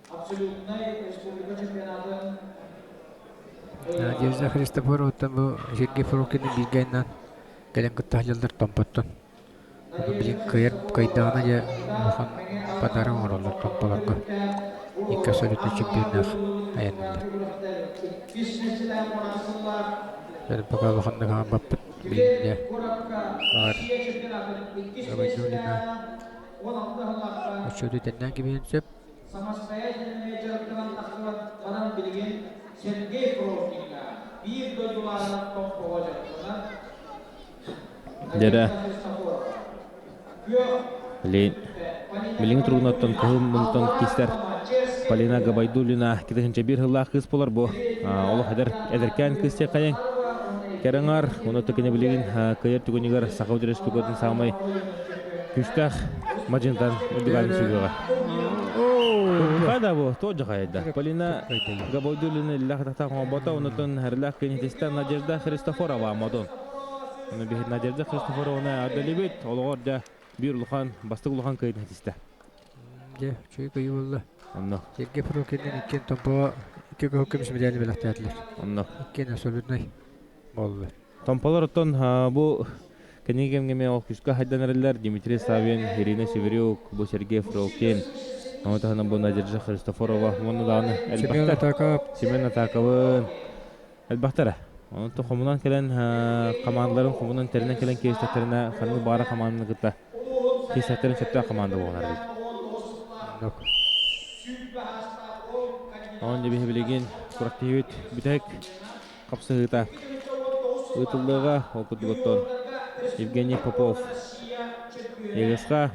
[SPEAKER 3] абсолютнай республика чемпионатын
[SPEAKER 4] Надежда Христофороваттан бу Сергей Фролкины бииргэ айнаан кэлэн кытта сылдьаллар Томпоттон. Ону билигин кыайар кыайдаҕына дьэ улахан подарок оҥороллор Томполорго. Икки абсолютнай чемпионнаах айанныыллар. Пока улаханнык хаампаппыт билигин дьэ баар Габайдулина отчуоту тэннээн кэбиһиэн сөп.
[SPEAKER 3] Самостоятельная дьарыктанан тахсыбат баран билигин Сергей Фролкинга биир дойдулааҕынан Томпоҕо дьарыктанар.
[SPEAKER 1] Дьэрэ Билиҥҥи туругунаттан кыһыл мунтан кистэр Полина Габайдулина 2001 сыллаах кыыс буолар бу. Олох эдэр эдэркээн кыыс диэххэйиҥ. Кэрэҥар, уонна кини билигин кыайар түгэнигэр Саха Республикатын саамай күүстээх мадьынтан үрдүгэн сүгүөҕэ. Хайда бу, туох хайда. Полина Габайдулина иллэх тахта оҥорбото, онутун хэрлээх кэнитистэн Надежда Христофорова модун. Оны биһит Надежда Христофоровна ардалибит, олоҕор дьэ биир улахан, бастык улахан кыайын хитистэ.
[SPEAKER 4] Дьэ, үчүгэй кыайыы буолла.
[SPEAKER 1] Онно.
[SPEAKER 4] Сергей Фролкинныын иккиэн Томпоҕо икки кыһыл көмүс медали бэлэхтээтилэр.
[SPEAKER 1] Онно.
[SPEAKER 4] Иккиэн абсолютнай буоллулар.
[SPEAKER 1] Томполор оттон бу кэнники кэмҥэ ол күүскэ хайдан эрэллэр Дмитрий Савин, Ирина Северюк, бу Сергей Фролкин, ону таһынан бу Надежда Христофорова уонна даҕаны
[SPEAKER 4] Семен
[SPEAKER 1] элбэхтэр.
[SPEAKER 4] Атаков.
[SPEAKER 1] Семен Атаковын элбэхтэрэ. Онон хомунан кэлэн хамаандаларын хомунан тэринэн кэлэн киирсэхтэринэ ханнык баара хамаанданы кытта киирсэхтэрин сөптөөх хамаанда буолар эбит. Онон дьэ билигин курактиһибит бүтэһик хапсыһыыта ыытыллыаҕа. Ол курдук оттон Евгений Попов ЕГС-ка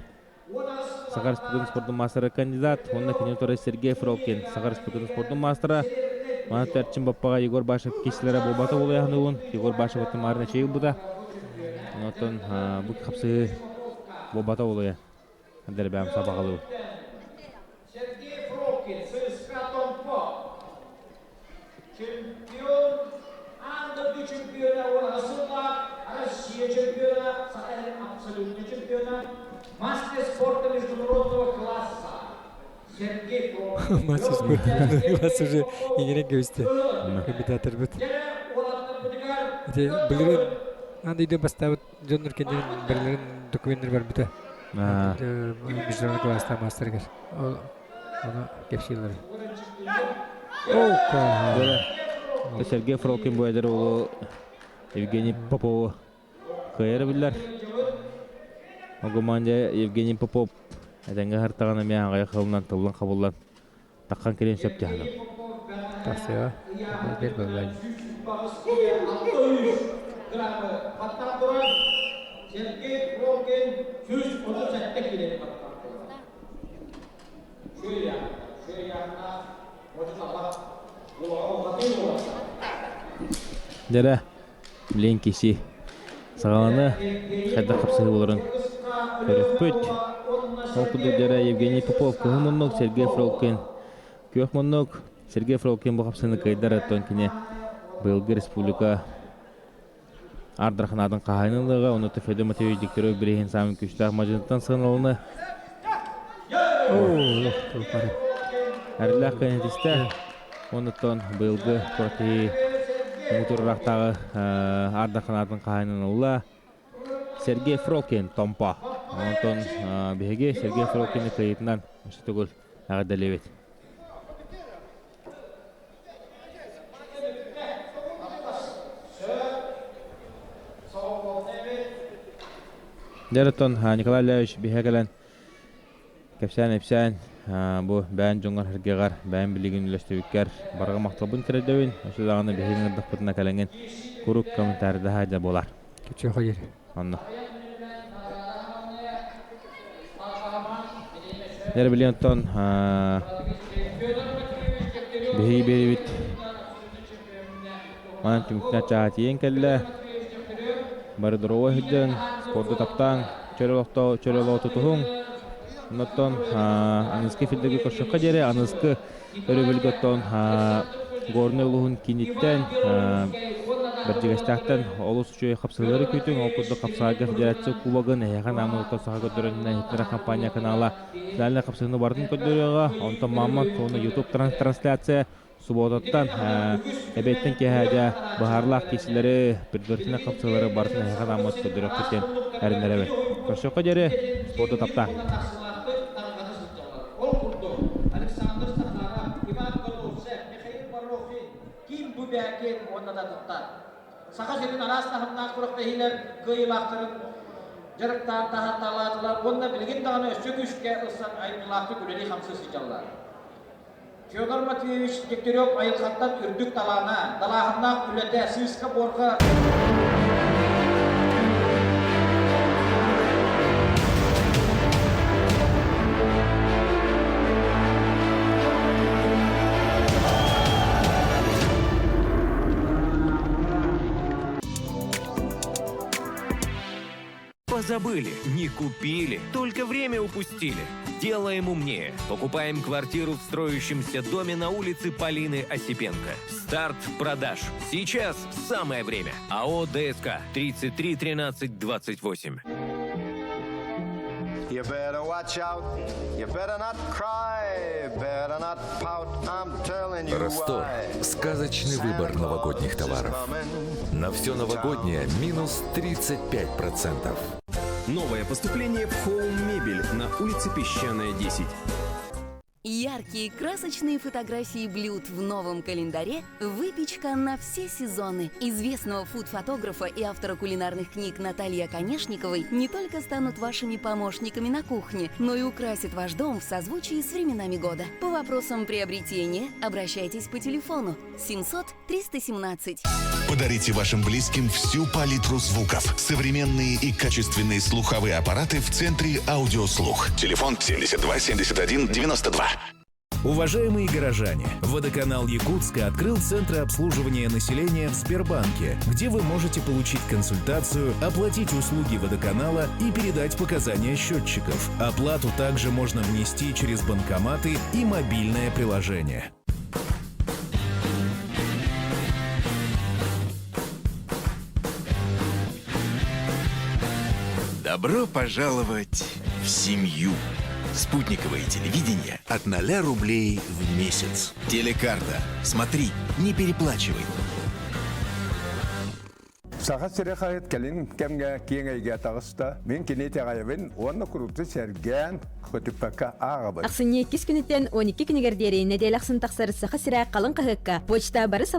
[SPEAKER 1] Саха Республикатын спордун маастара кандидат уонна кини утары Сергей Фролкин Саха Республикатын спордун маастара. Маны Эрчим Баппаҕа Егор Башев киһилэрэ буолбата буолуйаһыныгын. Егор Башев оттон маарына чэй ылбыта. Онтон бу хапсыһыы буолбата буолуо. Дэрбэм сабаҕалыы.
[SPEAKER 3] Сергей Фролкин, ЦСКА Томпо. Чемпион, аан дойду чемпиона уонна сыллаах Россия чемпиона, Саха абсолютный чемпиона, мастер спорта международного класса. Сергей Фролкин.
[SPEAKER 4] Мастер спорта международного класса уже иҥэрэн кэбистэ. Комментаторбыт. Ити былырыын аан дойду бастаабыт дьоннор кэннилэрин бэрилэрин докуменнар барбыта. Международный класстаах маастарыгар. Ол ону кэпсииллэр.
[SPEAKER 1] Сергей Фролкин бу эдэр уолу Евгений Попову кыайара биллэр. Огуман дьэ Евгений Попов этэҥҥэ аһартаҕына эмиэ аҕыйах сылынан тыллан хабыллан таххан кэлиэн сөп дьаһанам.
[SPEAKER 4] Тахсыа. Бэр баллай.
[SPEAKER 3] Сергей Фролкин 137 килени баттаан турар.
[SPEAKER 1] Дьэрэ, билин киси саҕаланы хайдах хапсыһыы буоларын көрүөхпүт. Ол курдук дьэрэ Евгений Попов кыһыл муннук, Сергей Фролкин күөх муннук. Сергей Фролкин бу хапсыһыыны кыайдар, оттон кини быйылгы республика Ардарханаатын хаһаайын ылыаҕа, онно Федор Матвеевич Дегтярев бирииһин саамай күүстээх мадьынытан сыаналаны Эрэллээх кэнэтистэ. Оннуттан быйылгы куорат муҥутуур ыраахтааҕы Ардарханаатын хаһаайынын ылла. Сергей Фролкин Томпо. Онтон биһиги Сергей Фролкины кыайыытынан өссө төгүл эҕэрдэлиибит. Дьэ оттон Николай Левич биһэ кэлэн кэпсээн-ипсээн бу бэйэн дьоҥҥор сэргэҕэр, бэйэн билигин үлэстибиккэр барҕа махталбын тириэрдэбин. Өссө даҕаны биһиги ыҥырдахпытына кэлэҥҥин куруук комментарийдаһа дьэ буолар.
[SPEAKER 4] Күчүөхэ диэри.
[SPEAKER 1] Онно. Дьэ билигин оттон биһиги биэрибит манан түмүктэнэр чааһа тиийэн кэллэ. Бары доруобай сылдьан, спорду таптааҥ, чөл олохто чөл олоҕу тутуһуҥ. Оннуттан аныгыскы эфирдэргэ көрсүөххэ диэри, аныгыскы өрөбүлгэ оттон Горнай улууһун кииниттэн Бэрдьигэстээхтэн олус үчүгэй хапсыһыылары күүтүҥ. Ол курдук хапсаҕайга федерация кубогын эһиэхэ наамылыттан саха көрдөрөн иһиттэрэ компания канала финальнай хапсыһыыны барытын көрдөрүөҕэ. Онтон Мамонт уонна YouTube трансляция субуотаттан эбиэттэн киэһэ дьэ быһаарылаах киисилэри, предварительнай хапсыһыылары барытын эһиэхэ нааммыт көрдөрүөхпүт диэн эрэннэрэбин. Көрсүөххэ диэри спорду таптааҥ!
[SPEAKER 3] Ол курдук, Александр Захаров, Иван Готовцев, Михаил Борохин, Ким Бубякин уонна да атыттар. Саха сирин араас таһымнаах күрэхтэһиилэр кыайыылаахтарын дьарыктаан таһааттаалаатылар уонна билигин даҕаны өссө күүскэ ылсан айымньылаахтык үлэлии-хамсыы сылдьаллар. Федор Матвеевич Дегтярев айылҕаттан үрдүк талаана, далааһыннаах үлэтэ сыыска-буорга
[SPEAKER 5] Позабыли, не купили, только время упустили. Делаем умнее. Покупаем квартиру в строящемся доме на улице Полины Осипенко. Старт продаж. Сейчас самое время. АО ДСК 33 13 28.
[SPEAKER 6] You better watch out. You better not cry. Better not pout. I'm telling you
[SPEAKER 7] Ростор.
[SPEAKER 6] why.
[SPEAKER 7] Сказочный выбор
[SPEAKER 6] Santa
[SPEAKER 7] новогодних
[SPEAKER 6] Claus is
[SPEAKER 7] товаров.
[SPEAKER 6] coming
[SPEAKER 7] На все
[SPEAKER 6] to
[SPEAKER 7] новогоднее
[SPEAKER 6] town.
[SPEAKER 7] минус 35%.
[SPEAKER 8] Новое поступление в Хоум Мебель на улице Песчаная, 10.
[SPEAKER 9] Яркие красочные фотографии блюд в новом календаре «Выпечка на все сезоны». Известного фуд-фотографа и автора кулинарных книг Натальи Оконешниковой не только станут вашими помощниками на кухне, но и украсят ваш дом в созвучии с временами года. По вопросам приобретения обращайтесь по телефону 700 317.
[SPEAKER 10] Подарите вашим близким всю палитру звуков. Современные и качественные слуховые аппараты в центре «Аудиослух». Телефон 72 71 92.
[SPEAKER 11] Уважаемые горожане, Водоканал Якутска открыл центры обслуживания населения в Сбербанке, где вы можете получить консультацию, оплатить услуги водоканала и передать показания счетчиков. Оплату также можно внести через банкоматы и мобильное приложение.
[SPEAKER 10] Добро пожаловать в семью. Спутниковое телевидение от 0 рублей в месяц. Телекарта. Смотри, не переплачивай.
[SPEAKER 12] Саха сирэ хаһыат кэлин кэмҥэ киэҥ эйгэ таҕыста. Мин кини итэҕэйэбин уонна куруутун сэргээн көтүппэккэ ааҕабын.
[SPEAKER 13] Ахсынньы иккис күнүттэн 12 күнүгэр диэри нэдиэлэ ахсын тахсар Саха сирэ халыҥ хаһыакка почта бары сала.